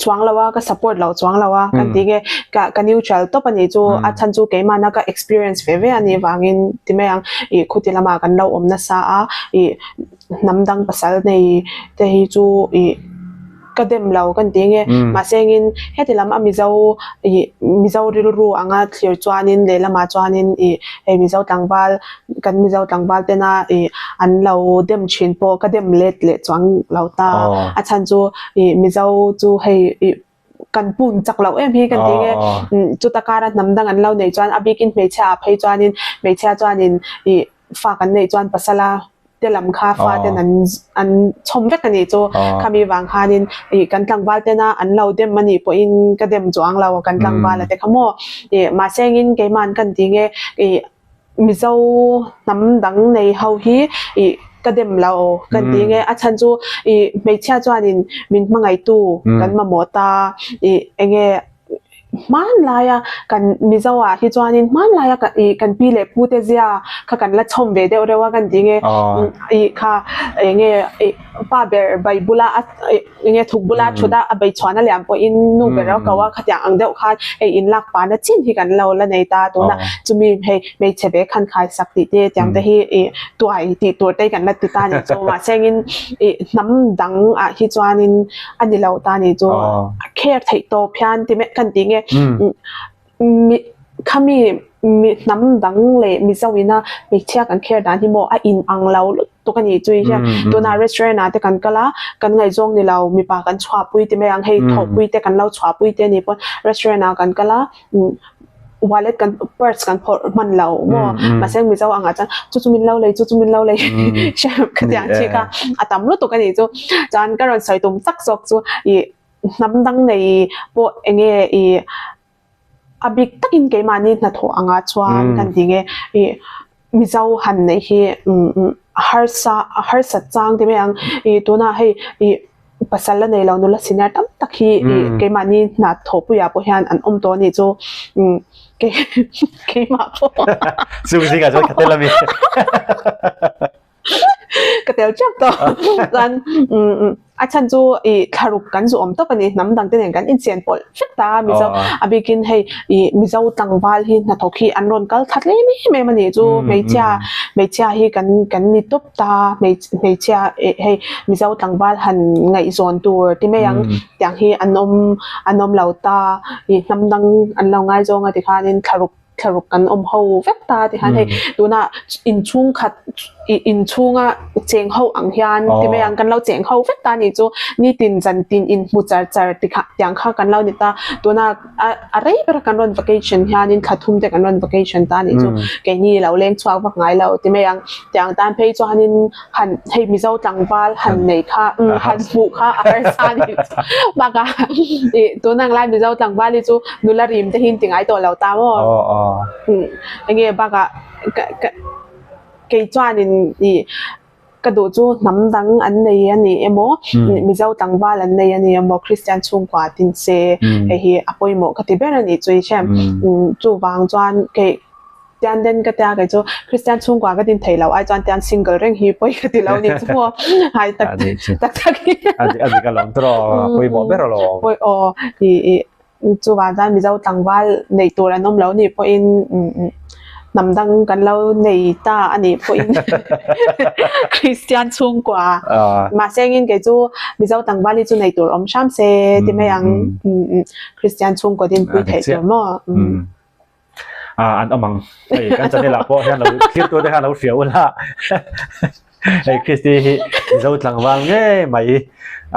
chuang lo a ka support lo chuang lo a kan tih nge ka ka neutral tawp a nih chu a chhan chu keimahna ka experience ve ve a nih vangin ti mai ang ih khuti lamah kan lo awm nasa a ih. hnam dang pasal nei te hi chu ih ka dem lo kan ti nge mahse engin heti lam a mizo ih mizo rilru anga thlir chuanin lehlamah chuanin ih hei mizo tlangval kan mizo tlangval tena ih an lo dem thin pawh ka dem let leh chuang lo ta a chhan chu ih mizo chu hei ih kan pun chak loh em hi kan ti nge chuta kara hnam dang an lo neih chuan a bikin hmeichhia ah phei chuanin hmeichhia chuanin ih fa kan neih chuan pasala te lam kha fa ten an an chhawm vek a nih chu khami vang khanin ih kan tlangval tena an lo dem a nih pawhin ka dem chuang lo kan tlangval a te kha maw ih mahse engin keimahn kan ti nge ih Mizo hnam dang nei ho hi ih ka dem lo kan ti nge a chhan chu ih hmeichhia chuanin min hmangaihtu kan mamawh ta ih enge hmanlaia kan Mizo ah hi chuanin hmanlaia ih kan pi leh pu te zia kha kan la chhawm ve deuh reuh a kan ti nge ih kha enge ih pa ber bai bula a ih enge thuk bula thut a a bei chhuan a lian pawhin nu ber a ko a khatiang ang deuh khan hei in lak pa na chin hi kan lo la nei ta tuna chumi hei hmeichhe ve khan khai sak tih te tiang te hi ih tuai tih tur te kan la ti ta ni chu mahse engin ih hnam dang ah hi chuanin a ni lo ta ni chu a care theih tawp hian ti mek kan tih nge Mi khami mi hnam dang leh Mizo ina hmeichhia kan kher dan hi maw a in ang lo lutuk a ni chui hian tunah restaurant ah te kan kal a kan ngaihzawng ni lo mipa kan chhuahpui ti mai ang hei thawhpui te kan lo chhuahpui te ni pawn restaurant ah kan kal a wallet kan purse kan phawrh hman lo maw mahse Mizo angah chuan chu chu min lo lei chu chu min lo lei khatiang chi kha a tam lutuk a ni chu chuan ka rawn sawi tum tak zawk chu ih hnam dang nei pawh eng nge ih a bik takin keimahni hnathawh angah chuan kan ti nge ih Mizo han neih hi umm harsa a harsat chang ti mai ang ih tunah hei ih pasal la nei lo nula senior tam tak hi ih keimahni hnathawhpuiah pawh hian an awm tawh a nih chu umm kei keimah pawh Chung zingah chuan ka tel a mi. Ka tel teuh tawh chuan a chhan chu ih thlaruk kan zu awm tawp a ni hnam dang te nen kan inchen pawlh vek ta a Mizo a bikin hei ih Mizo tlangval hi hnathawk hi an rawn kal thla tlem em em a nih chu hmeichhia hmeichhia hi kan kan ni tawp ta hmeichhia ih hei Mizo tlangval han ngaihzawn tur ti mai ang tiang hi an awm an awm lo ta ih hnam dang an lo ngaizawng a tikhanin thlaruk thlaruk kan awm ho vek ta ti khan hei tuna inchhung khat ih inchhunga cheng ho ang hian ti mai ang kan lo cheng ho vek ta ni chu nitin zan tin inhmu char char ti kha tiang kha kan lo ni ta tuna a a rei ber a kan rawn vacation hianin thla thum te kan rawn vacation ta ni chu keini lo leng chhuak vak ngai lo ti mai ang tiang tan phei chuanin han hei Mizo tlangval han nei kha han hmuh kha a harsa a ni chu bakah ih tun ang lai Mizo tlangval hi chu nula rim te hi an ti ngai tawh lo ta maw eng nge bakah ka ka kei chuanin ih ka duh chu hnam dang an nei a ni emaw Mizo tlangval an nei a ni emaw Kristian chhungkua tin se hei hi a pawimawh ka ti ber a nih chu i hriat chuvang chuan kei. Tian den ka tia kei chu Kristian chhungkua ka din thei lo ai chuan tian single reng hi pawi ka ti lo ni chu maw hai tak tak tak hi a dik alawm tawh a pawimawh ber alawm pawi aw i i chuvang chuan Mizo tlangval neih tur an awm lo nih pawhin hnam dang kan lo nei ta a nih pawhin Kristian chhungkua mahse engin kei chu Mizo tlangval hi chu nei tur awm hram se ti mai ang Kristian chhungkua din pui theih tur maw. an awm ang hei kan channel ah pawh hian lo thlir tur te khan lo hria ula hei Christy hi Mizo tlangval ngei mai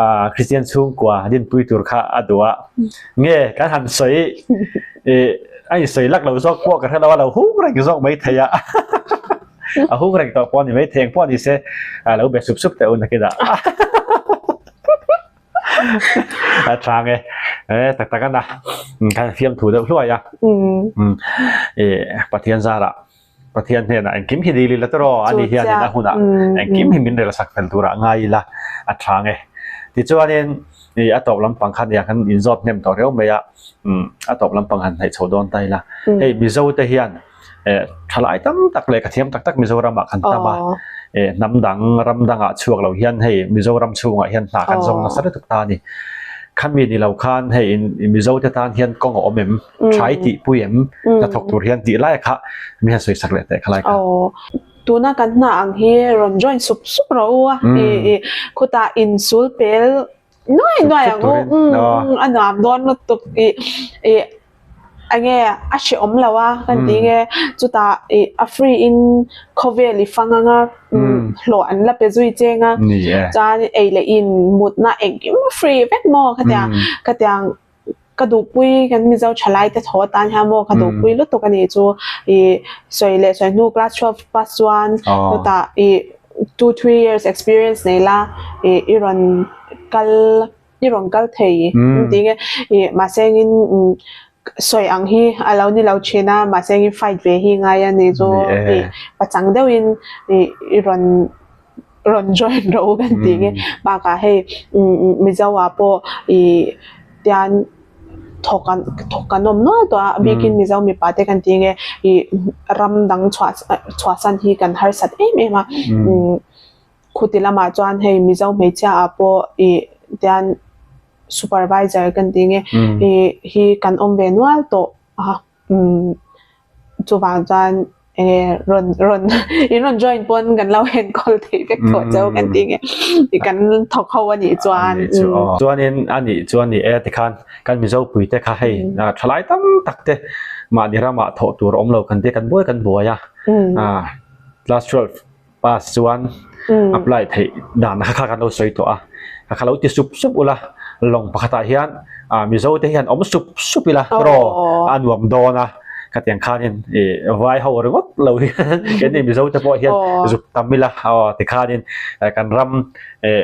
ah Christian chhungkua dinpui tur kha a duh a nge kan han sawi ih a insawi lak lo zawk pawh ka hre lo a lo hung reng zawk mai thei a a hung reng tawh pawh a ni mai thei ang pawh a ni se a lo be sup sup teh u nakinah. A tha nge e tak tak ana khan fiam thu deuh hluai a e Pathian zara Pathian hnenah engkim hi dil ila tawh ani hian in a hunah engkim hi min rel sak fel turah ngai ila a tha nge tichuanin i a tawp lampang khan nia kan inzawt hnem tawh riau mai a a tawp lampang han hnaih chho dawn ta ila hei Mizo te hian eh thalai tam tak leh ka thiam tak tak Mizoram ah kan tam a eh hnam dang ram dangah chhuak lo hian hei Mizoram chhungah hian hna kan zawng nasa lutuk ta a ni khami ni lo khan hei in Mizo te tan hian kawng a awm em thai tih pui em hnathawk tur hian tih lai kha mi han sawi sak leh teh khalai kha. tuna kan hna ang hi rawn join sup sup rawh u a i khutah insul pel nuai nuai ang u a nuam dawn lutuk i i enge a hrehawm lo a kan tih nge chutah ih a free in khawvel i fang anga hlawh an la pe zui cheng a chuan ei leh in mutna engkim a free vek maw khatiang khatiang ka duhpui kan Mizo thalai te thaw atan hian maw ka duhpui lutuk a nih chu ih sawi leh sawi hnu class 12 pass chuan chutah ih 2-3 years experience nei la ih i rawn kal. I rawn kal thei tih nge ih mahse engin sawi ang hi a lo ni lo thin a mahse engin fight ve hi ngai a ni chu ih pachang deuhin ih i rawn rawn join rawh u kan tih nge bakah hei Mizo ah pawh ih tian thawk an thawk an awm nual tawh a a bikin Mizo mipa te kan tih nge ih ram dang chhuah chhuahsan hi kan harsat em em a. Khuti lamah chuan hei Mizo hmeichhia ah pawh ih tian supervisor kan tih nge ih hi kan awm ve nual tawh a umm chuvang chuan enge rawn rawn in rawn join pawn kan lo enkawl theih vek tawh cheu kan tih nge ih kan thawk ho a nih chuan umm. Chuanin a nih chuan ni e tikhan kan Mizo pui te kha hei thalai tam tak te mahni ramah thawh tur awm lo kan tia kan buai kan buai a class 12 Pass chuan apply theih dan kha kha kan lo sawi tawh a, ka kha lo ti sup sup ula, lawng pakhatah hian Mizo te hian awm sup sup ila raw a nuam dawn a, khatiang khanin ih vai ho ringawt lo hian keini Mizo te pawh hian zuk tam ila aw tikhanin kan ram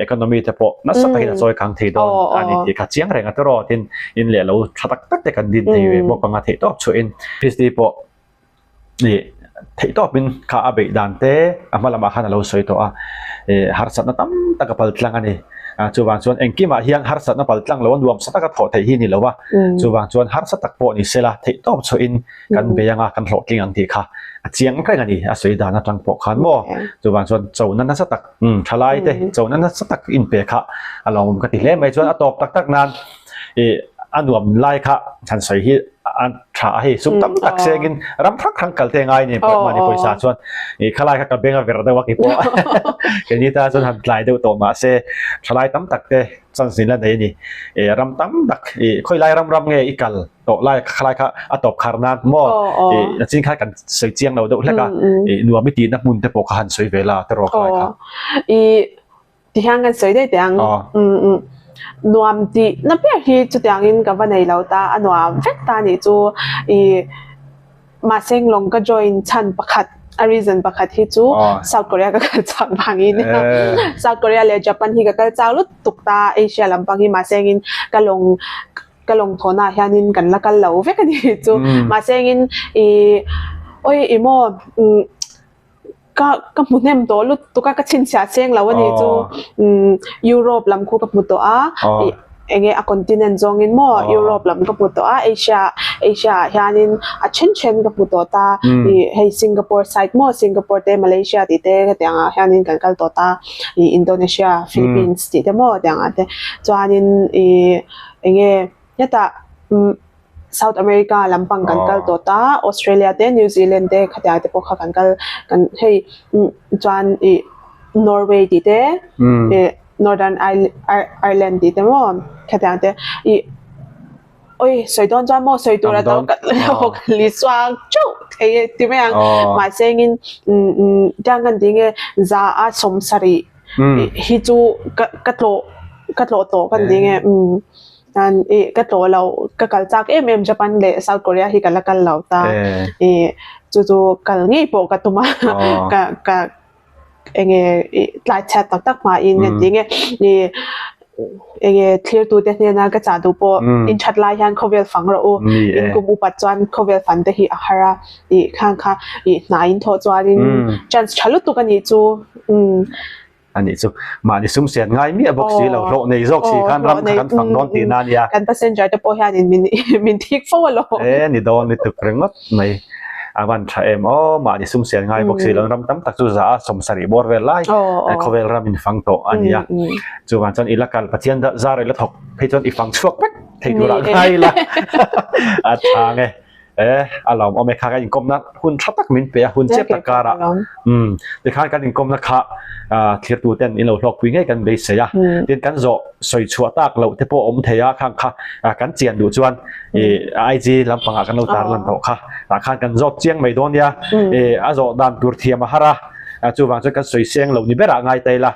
economy te pawh nasa takin a chawi kang thei dawn a ni tih kha chiang reng a tiraw tin in leh lo tha tak tak te kan din thei ve bawk ang a theihtawp chhuahin Christy pawh. Ih theih tawpin kha a beih dan te a hma lamah khan a lo sawi tawh a ih harsatna tam tak a pal tlang a ni ah chuvang chuan engkimah hian harsatna pal tlang lo a nuam sa taka thawh theih hi a ni lo a chuvang chuan harsa tak pawh ni sela theih tawp chhuahin kan bei anga kan hlawhtling ang tih kha a chiang reng a ni a sawi dan atang pawh khan maw chuvang chuan chona nasa tak umm thalai te chona nasa tak inpe kha a lawmawm ka ti hle mai chuan a tawp tak tak nan ih a nuam lai kha han sawi hi a tha a hei sum tam tak sengin ram hrang hrang kal te ngai ni mahni pawisa chuan ih khalai kha ka beng a ver deuh a keipawh keini ta chuan han tlai deuh tawh mahse thalai tam tak te chance in la nei a ni ih ram tam tak ih khawilai ram ram nge i kal tawh lai khalai kha a tawp khar nan maw ih a chin kha kan sawi chiang lo deuh hlek a ih nuam i tihna hmun te pawh kha han sawi ve la tiraw khalai kha. Ih Ti hian kan sawi daih teh ang. Umm nuam tih na ber hi chutiangin ka va nei lo ta, a nuam vek ta nih chu. Ih mahse lawng ka join chhan pakhat, a reason pakhat hi chu South Korea ka kal chak vangin South Korea leh Japan hi ka kal chak lutuk ta Asia lampang hi mahse engin ka lawng ka lawng thawhnaah hianin kan la kal lo vek a nih chu. Mahse engin ih awi ih maw umm. Ka ka hmu hnem tawh lutuk a ka chhinchhiah cheng lo a ni chu umm Europe lam khu ka hmu tawh a ih eng nge a continent zawngin maw Europe lam ka hmu tawh a Asia Asia ah hianin a then then ka hmu tawh ta ih hei Singapore side maw Singapore te Malaysia tih te hetiang ah hianin kan kal tawh ta ih Indonesia Philippines tih te maw hetiang ah te chuanin ih eng nge hetah umm. South America lampang kan kal tawh ta, Australia te New Zealand te khatiang te pawh kha kan kal kan hei chuan ih Norway tih te ih Northern Ireland tih te maw khatiang te ih awi sawi dawn chuan maw sawi tur a tam ka li chuang teuh thei e ti mai ang mahse engin tiang kan tih nge za a 70 hi chu ka ka tlawh ka tlawh tawh kan tih nge umm. Chuan ih ka tlawh lo ka kal chak em em Japan leh South Korea hi ka la kal lo ta ih chu chu kal ngei pawh ka tum a ka ka enge ih tlai chhiat tak tak hmain ka ti nge ih enge thlir tu te hnena ka chah duh pawh in that lai hian khawvel fang rawh u in kum upat chuan khawvel fan te hi a har a ih khang kha ih hna in thawh chuanin chance tha lutuk a nih chu umm. A nih chu. Mahni sum sian ngai miah bawk si lo, hlawh nei zawk si khan ram kha kan fang dawn tihna a nia. Kan passenger te pawh hianin min min thik fo alawm. E ni dawn lutuk ringawt mai. A van tha em aw, mahni sum sian ngai bawk si lo, ram tam tak chu za a 70 bawr vel lai khawvel ram in fang tawh a nia. Chuvang chuan i la kal Pathian zar i la thawk phei chuan i fang chhuak vek thei turah ngai ila a tha nge. E a lawmawm e kha kan inkawmna hun tha tak min pe a hun chep tak karah um tikhan kan inkawmna kha thirtu ten in lo hlawkpui ngei kan beisei a tin kan zawh sawi chhuah tak loh te pawh awm thei a khang kha kan chian duh chuan i IG lampangah kan lo tar lan tawh kha tah khan kan zawt chiang mai dawn nia e a zawh dan tur thiam a har a chuvang chuan kan sawi seng lo ni berah ngai ta ila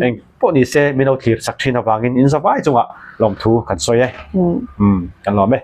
eng pawh ni se min lo thlir sak thin avangin in zavai chungah lawmthu kan sawi e um kan lawm e.